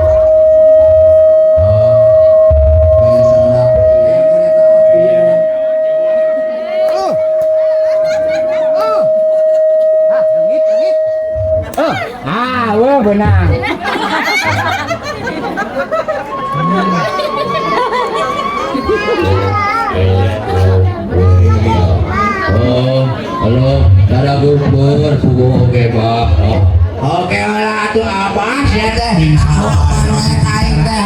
Ah, wah benang. Oh, halo, dada bubur, puguh oge. aing teh. Eta aing teh.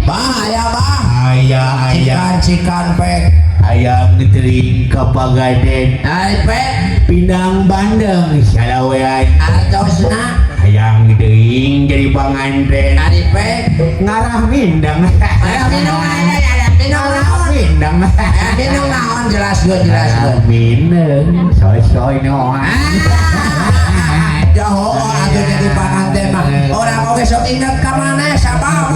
Bah, aya bah. Aya aya. Cikan cikan pek. Hayang teuing ka Pagaden. Ai pek. Pinang bandeng salawean. Artosna. Hayang teuing jadi panganten. Ari pek. Ngarah mindang. Aya minum aya aya minum naon? Mindang. Aya minum naon jelaskeun jelaskeun. Mineng soy-soy noan. Jaho atuh jadi panganten mah. Urang oge sok inget ka maneh sabab.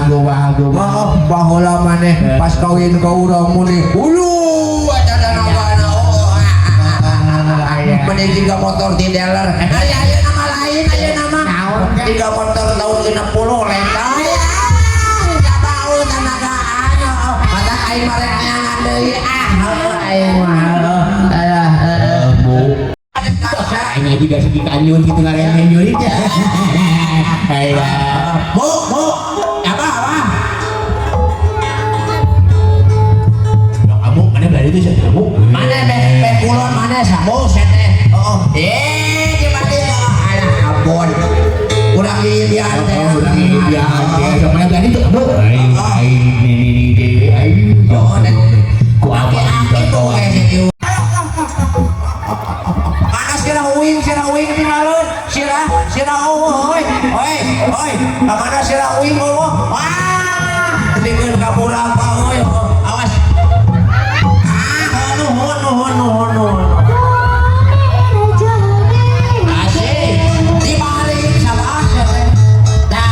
Kumaha kumaha. Oh, baheula maneh pas kawin ka urang muni hulu eta danagana oh. Meni tiga motor di dealer. Aya aya nama lain aya nama. Tiga motor tahun 60 rental. Bau tanagaan. Mata aing mah rek neangan deui ah. Aing mah. Alah. Bu. Aing juga segi kanyun gitu ngaremen jurit ya. Aya. Bu, bu. Apa apa? Kamu mana berada itu sih kamu? Mana beh beh kulon mana samu teh. Oh, eh dibalik alah ampun. Urang ieu teh. Urang ieu teh. Mana berada itu kamu? Aing aing nini nini dewe aing. Oh, Ku apa? Aki tuh eh Mana sirah uing tinggalun sirah sirah oi oi oi mana sirah uing oh wah tepikeun ka purapa oi awas ah nuhun nuhun nuhun nuhun asik dibalik sama asik dah.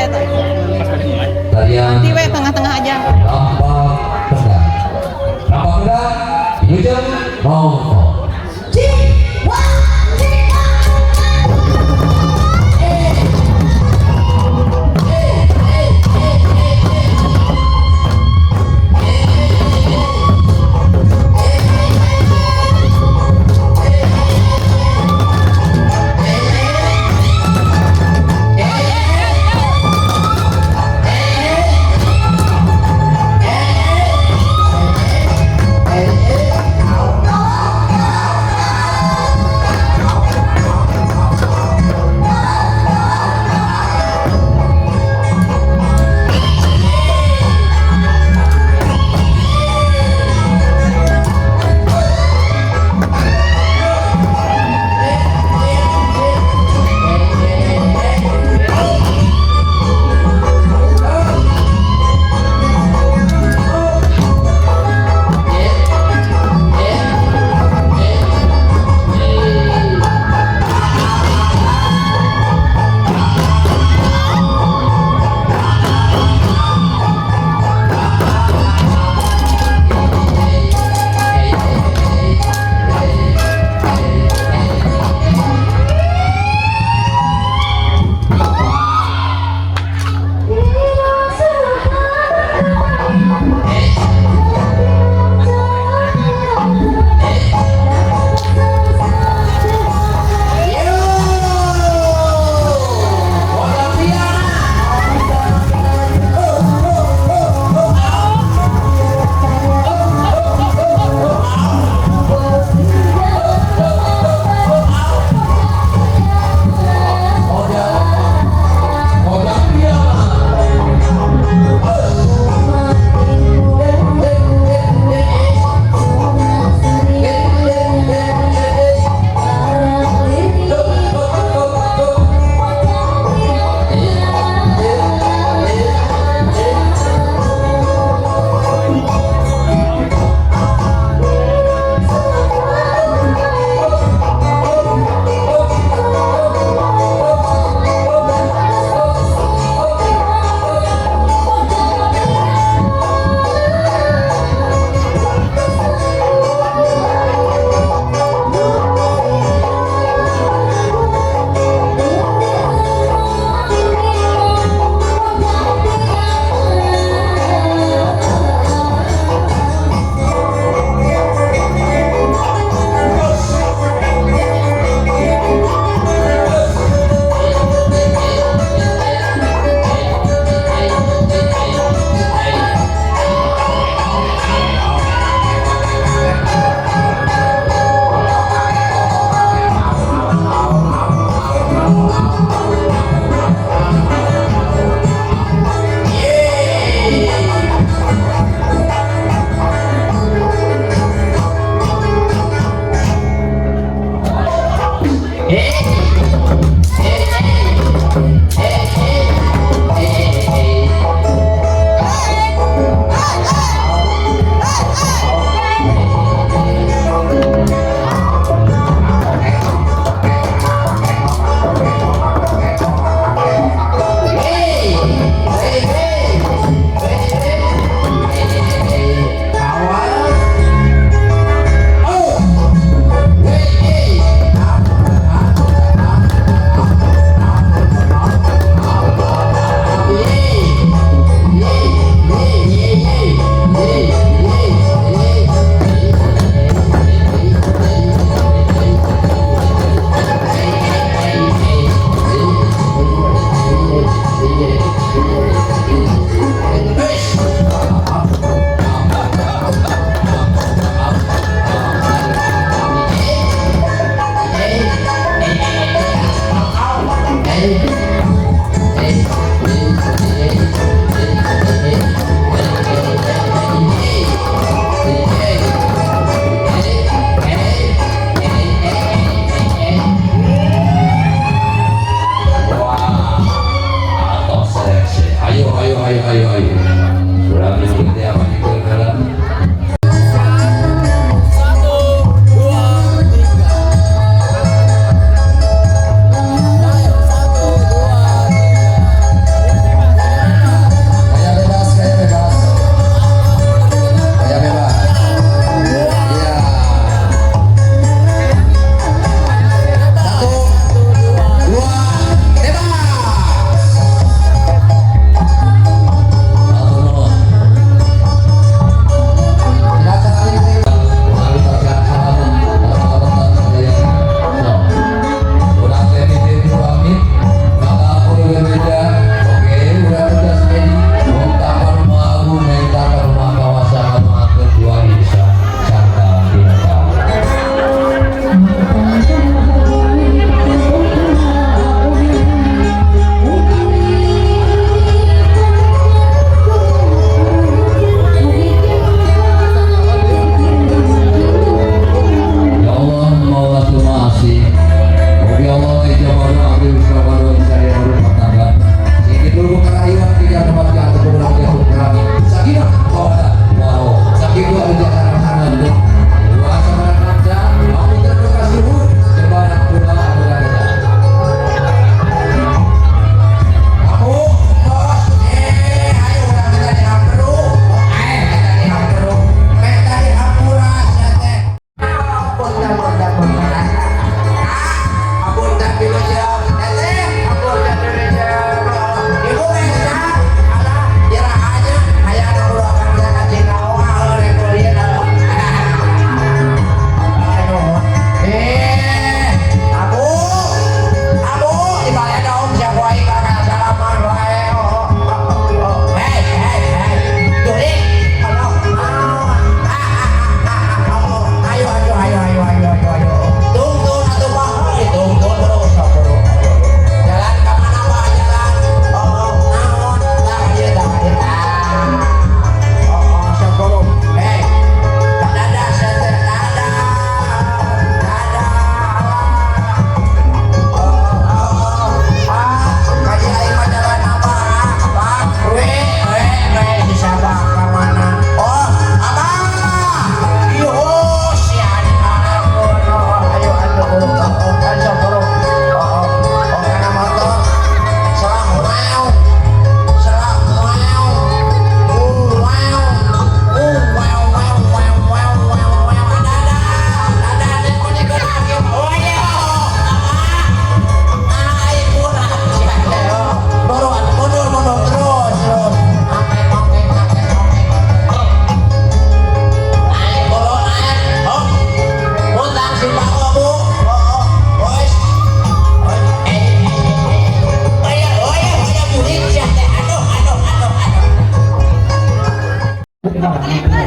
eta. Tarian Nanti we tengah-tengah aja. Rampak Kendang. Rampak Kendang, Wilujeng nonton.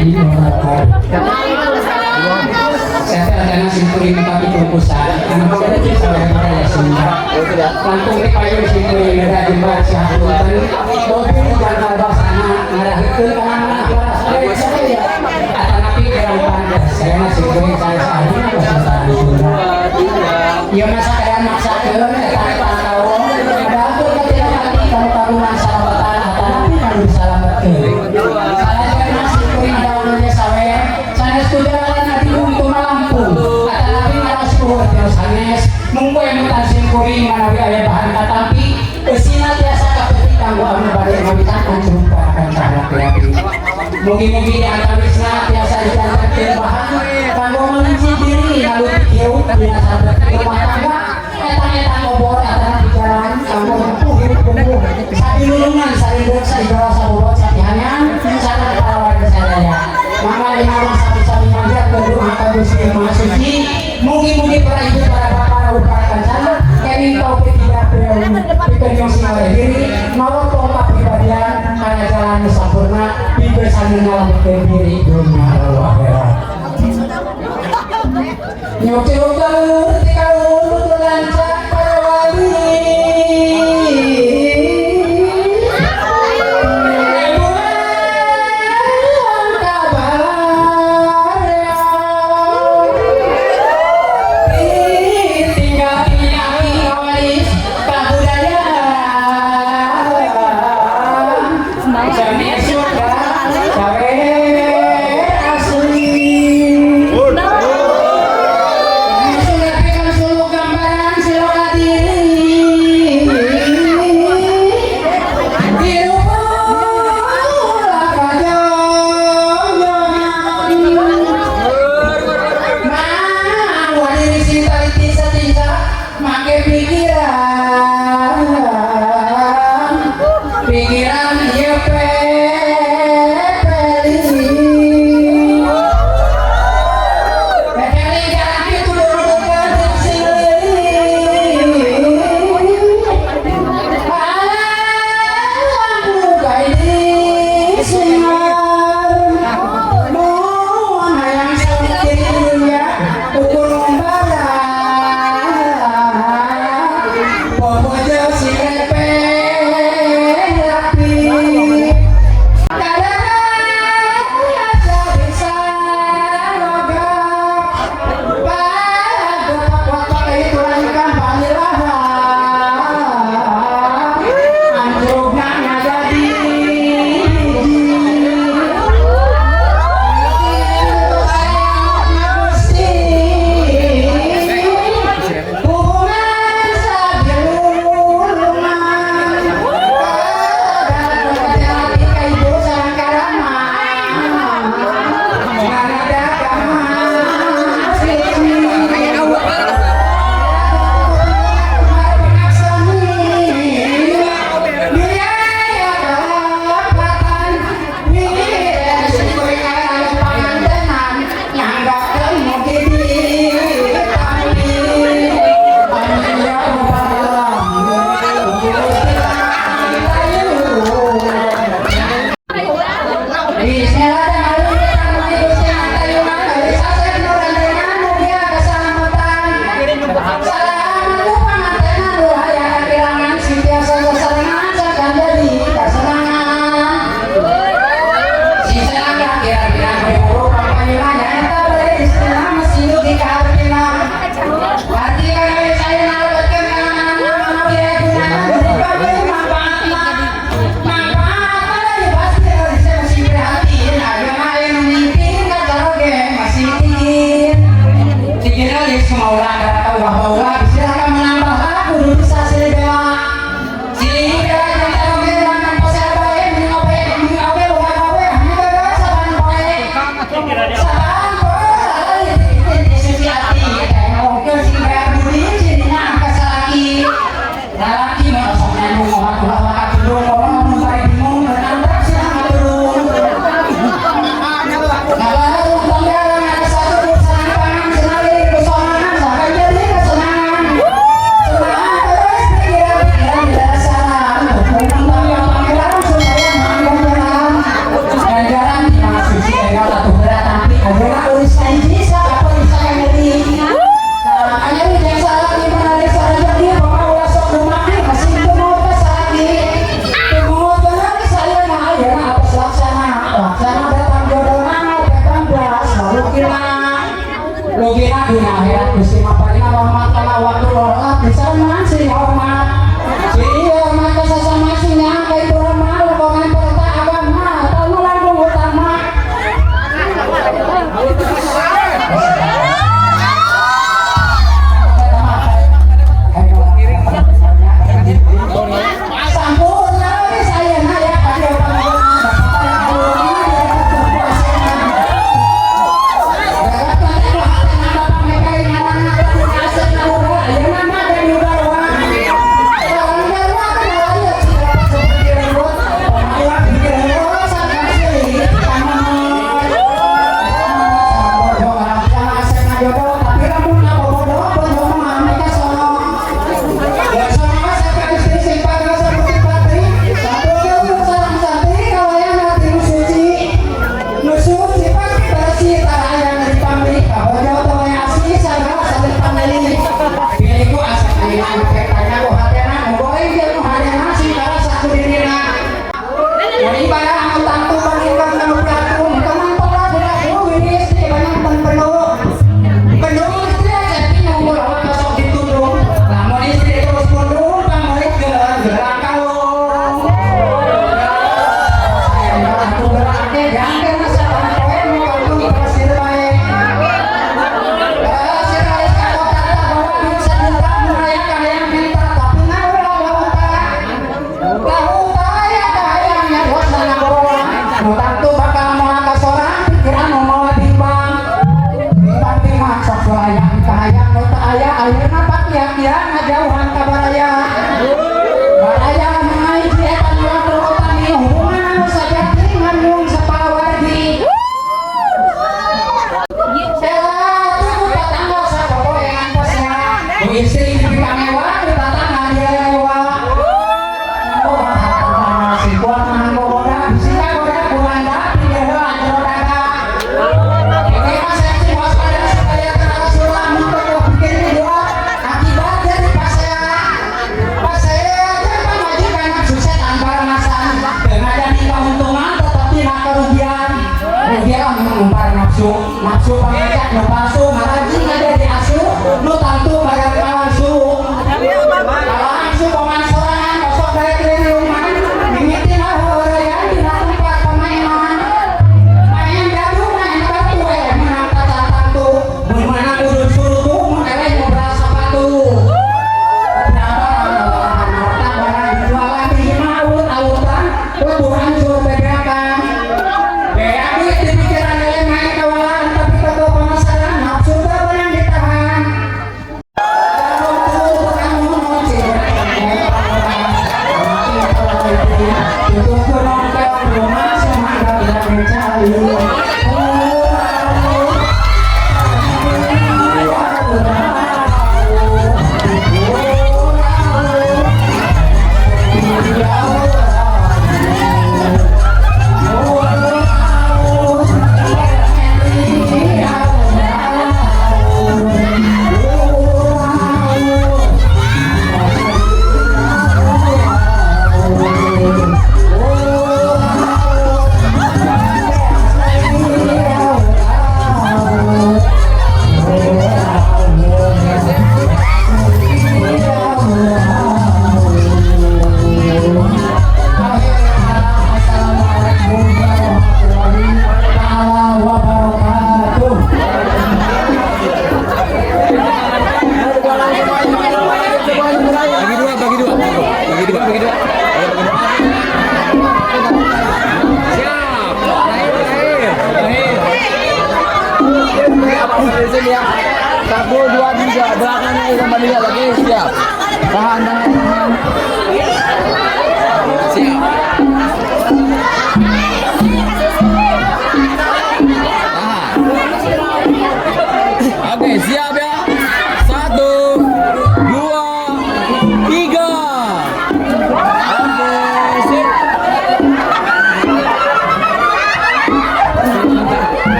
warahmatullahi wabarakatuh. Saya rencana simkuring tapi kelumpusan. Anu saya sampai raya Sunda. Langkung di payung simkuring rada jembat sihapunten. Mobil jangkal basana ngarahikeun kana mana para sadaya. Atanapi kurang pantes. Saya mah simkuring saya saharuna bahasa Sunda. Ieu mah sakadar maksakeun eta pantauan. Padahal pun tidak kanu kagungan salamatan atanapi kanu disalametkeun. Salajengna simkuring daun sawe sanes kujalan adigung tumalampung atanapi ngaros luhur terus sanes munggu emutan simkuring manawi aya bahan katampi eusina tiasa kapetik kanggo anu bade ngawitan jumpa akan kahati-hati. Mugi-mugi di antawisna tiasa dijantenkeun bahan kanggo mengunci diri lalu hirup dina sabetan rumah tangga eta-eta ngobor atanapi jalan kanggo nempuh hirup tumbuh sabilulungan sarindeuk saigala sabobot satihanyan sareng para warga sadaya. Mangga dina sami-sami manjat berdoa ka Gusti Maha Suci. Mugi-mugi para ibu, para bapak, rawuh para kancana kenging taufik hidayah pikeun nyong oleh diri nolong kapribadian kana jalan nu sampurna pikeun sami ngalametkeun diri dunya lalu akhirat. Nyok ciluk ti kaul lancak para wali. Nafsu pangajak nu palsu ngarajing ada di asu nu tantu barang palsu. Langsung paman sorangan osok daek liliungan mimitina heureyan dina tempat pemainan. Main dadu main batu menang kata tantu. Mun menang udud surutu mun eleh ngobrol sapatu. Barang jualan di maut-autan lebuh hancur bebeakan. Bea duit di pikiran eleh main kawalan tapi teu penasaran nafsu teu beunang ditahan. Bagi dua, bagi dua. Bagi dua, bagi dua. Siap. Lahir, lahir. Lahir. Ya. 1, 2, 3. Belakangnya sama dia lagi. Siap. Tahan, tahan, tahan. Siap. Tahan. Oke, siap ya. 1, 2, 3. Oke, sip.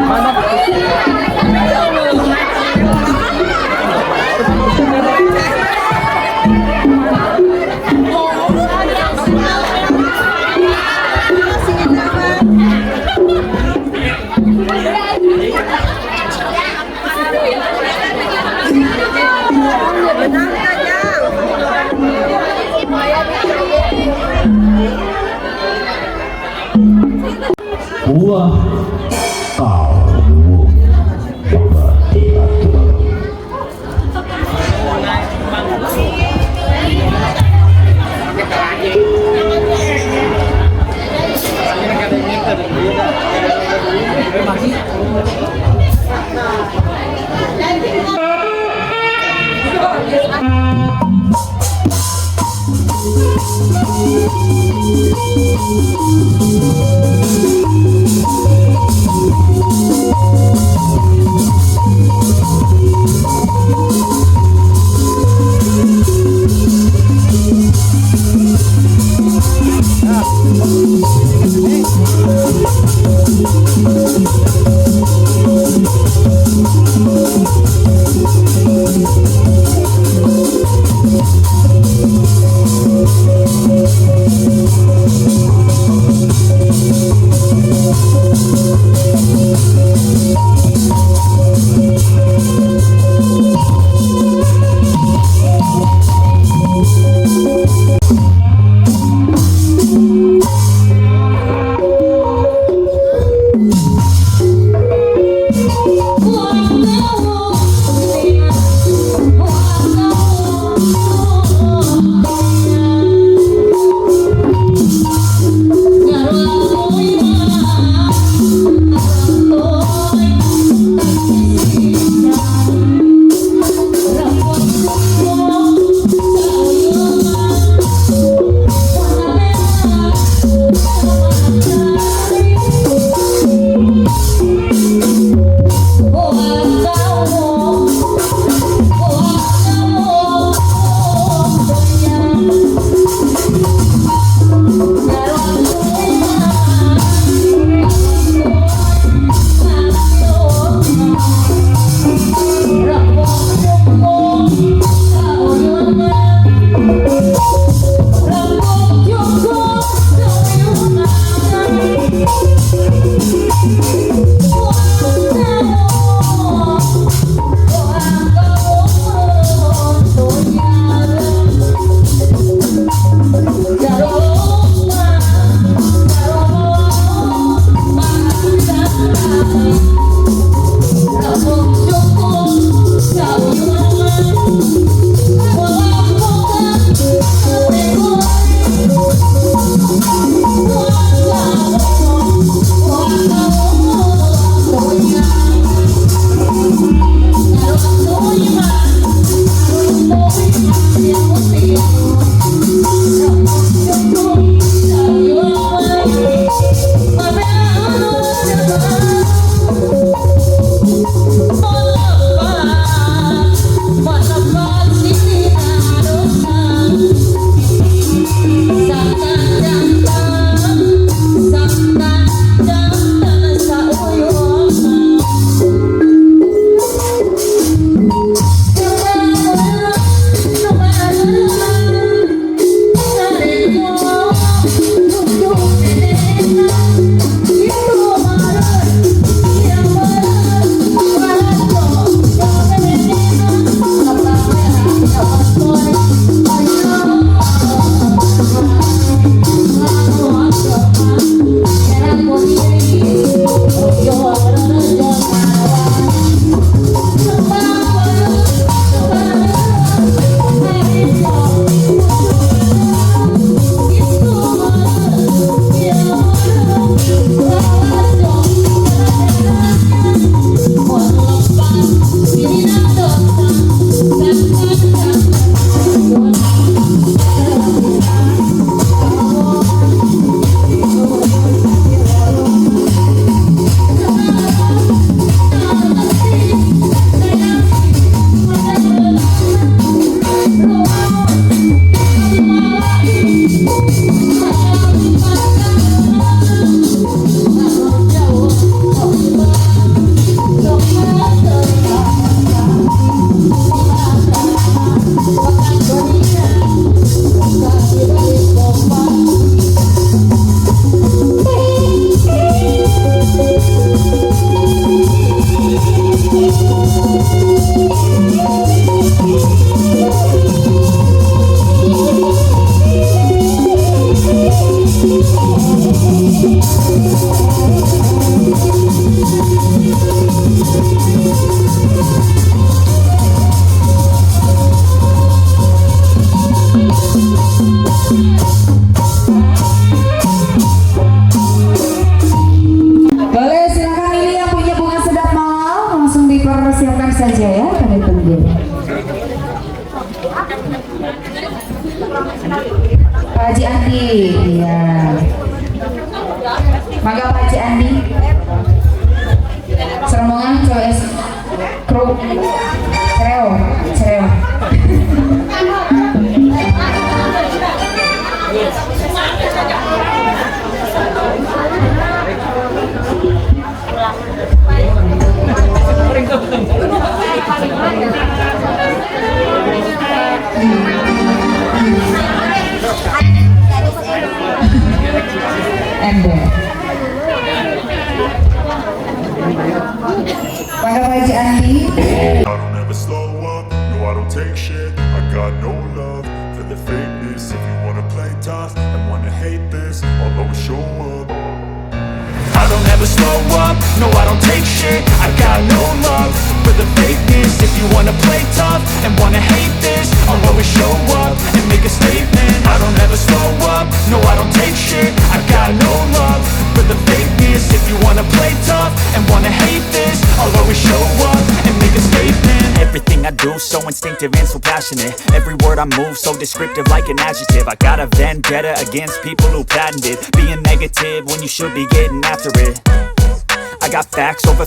Mantap. Buah kau Bapak Ratu. Boleh silakan ini yang punya bunga sedap malam langsung dipersiapkan saja ya, kami tunggu. Pak Haji Andi, ya. Mangga Pak Haji Andi. Serombongan CS Kru Cereo, Cereo. Ember. Mangga Pak Haji Andi. I don't ever slow up, no I don't take shit. I got no love for the fakeness. If you wanna play tough and wanna hate this, I'll always show up. I don't ever slow up, no I don't take shit. I got no love for the fakeness. If you wanna play tough and wanna hate this, I'll always show up and make a statement. I don't ever slow up, no I don't take shit. I got no love for the fakeness. If you wanna play tough and wanna hate this, I'll always show up and make a statement. Everything I do, so instinctive and so passionate. Every word I move, so descriptive like an adjective. I got a vendetta against people who patented being negative when you should be getting after it. I got facts over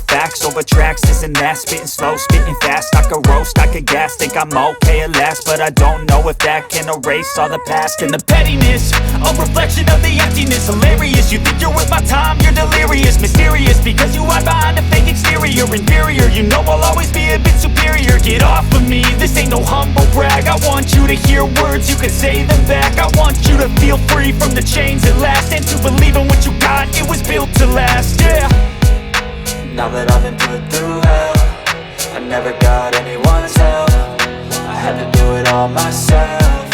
tracks, this and that. Spitting slow, spitting fast. I could roast, I could gas. Think I'm okay at last, but I don't know if that can erase all the past. And the pettiness, a reflection of the emptiness. Hilarious, you think you're worth my time, you're delirious. Mysterious, because you hide behind a fake exterior. Inferior, you know I'll always be a bit superior. Get off of me, this ain't no humble brag. I want you to hear words, you can say them back. I want you to feel free from the chains at last, and to believe in what you got, it was built to last, yeah. Now that I've been put through hell, I never got anyone's help. I had to do it all myself.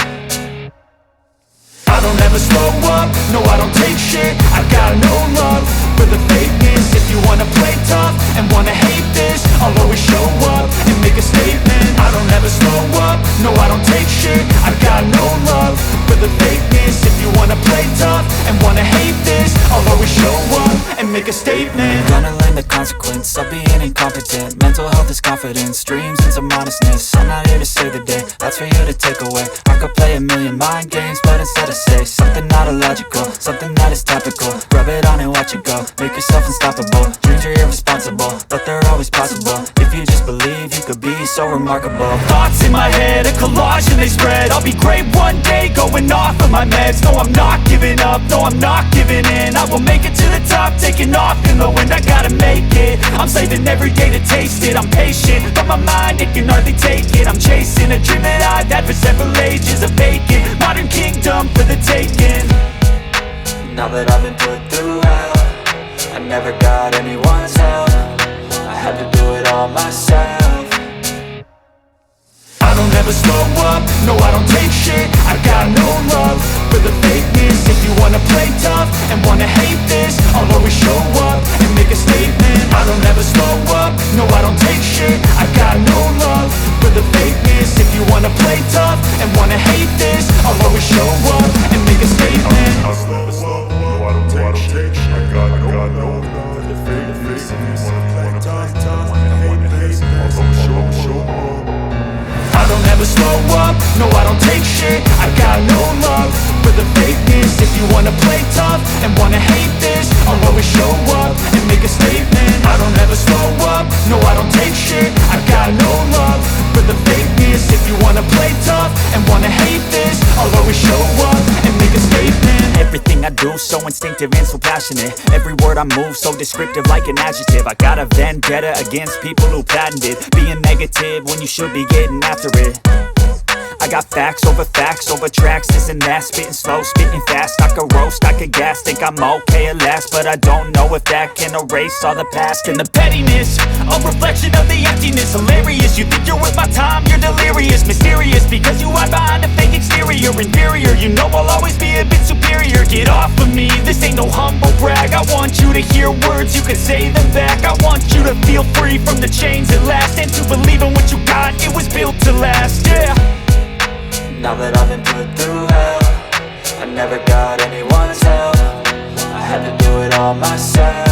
I don't ever slow up, no I don't take shit. I got no love for the fakeness. If you wanna play tough and wanna hate this, I'll always show up and make a statement. I don't ever slow up, no I don't take shit. I got no love for the fakeness. If you wanna play tough and wanna hate this, I'll always show up and make a statement. I'm gonna learn the consequence of being incompetent. Mental health is confidence, dreams and some honestness. I'm not here to save the day, that's for you to take away. I could play a million mind games, but instead I say something not illogical, something that is topical. Rub it on and watch it go, make yourself unstoppable. Dreams are irresponsible, but they're always possible. If you just believe, you could be so remarkable. Thoughts in my head, a collage and they spread. I'll be great one day, going off of my meds. No, I'm not giving up, no, I'm not giving in. I will make it to the top, taking off in the wind. I gotta make it, I'm saving every day to taste it. I'm patient, but my mind, it can hardly take it. I'm chasing a dream that I've had for several ages. A vacant, modern kingdom for the taking. Now that I've been put through hell, I never got anyone's help. I had to do it all myself. I don't ever slow up, no I don't take shit. I got no love for the fakeness. If you wanna play tough and wanna hate this, I'll always show up and make a statement. I don't ever slow up, no I don't take shit. I got no love for the fakeness. If you wanna play tough and wanna hate this, I'll always show up and make a statement. I don't slow up, no I don't take shit. I got no love for the fakeness. If you wanna play tough and wanna hate this, I'll always show up. I don't ever slow up, no I don't take shit. I got no love for the fakeness. If you wanna play tough and wanna hate this, I'll always show up and make a statement. I don't ever slow up, no I don't take shit. I got no love for the fakeness. If you wanna play tough and wanna hate this, I'll always show up and make a statement. Everything I do, so instinctive and so passionate. Every word I move, so descriptive like an adjective. I got a vendetta against people who patented being negative when you should be getting after it. I got facts over tracks, this and that. Spitting slow, spitting fast. I could roast, I could gas. Think I'm okay at last, but I don't know if that can erase all the past. And the pettiness, a reflection of the emptiness. Hilarious, you think you're worth my time, you're delirious. Mysterious, because you hide behind a fake exterior. Inferior, you know I'll always be a bit superior. Get off of me, hear words, you can say them back. I want you to feel free from the chains at last, and to believe in what you got, it was built to last, yeah. Now that I've been put through hell, I never got anyone's help. I had to do it all myself.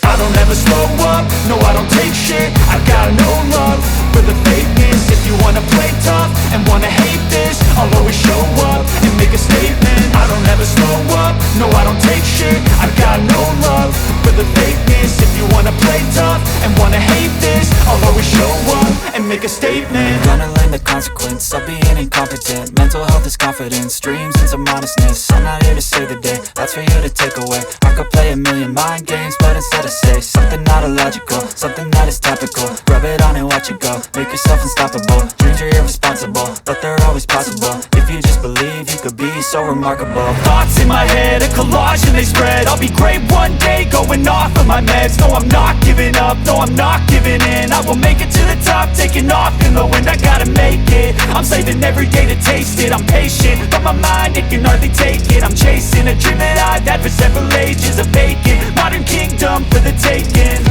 I don't ever slow up, no I don't take shit. I got no love for the fakeness. If you wanna play tough and wanna hate this, I'll always show up and make a statement. I don't ever slow up, no I don't take shit. I got no love for the fakeness. If you wanna play tough and wanna hate this, I'll always show up and make a statement. I'm gonna learn the consequence of being incompetent. Mental health is confidence, dreams and some honestness. I'm not here to save the day, that's for you to take away. I could play a million mind games, but instead I say something not illogical, something that is topical. Rub it on and watch it go, make yourself unstoppable. Dreams are irresponsible, but they're always possible. If you just believe, you could be so remarkable. Thoughts in my head, a collage and they spread. I'll be great one day, going off of my meds. No, I'm not giving up, no, I'm not giving in. I will make it to the top, taking off in the wind. I gotta make it, I'm saving every day to taste it. I'm patient, but my mind, it can hardly take it. I'm chasing a dream that I've had for several ages. A vacant, modern kingdom for the taking.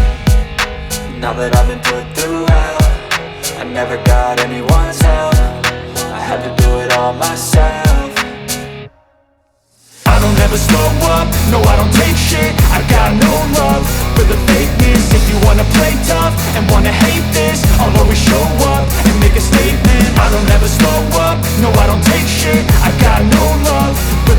Now that I've been put through hell, I never got anyone's help. I had to do it all myself. I don't ever slow up, no I don't take shit. I got no love for the fakeness. If you wanna play tough and wanna hate this, I'll always show up and make a statement. I don't ever slow up, no I don't take shit. I got no love for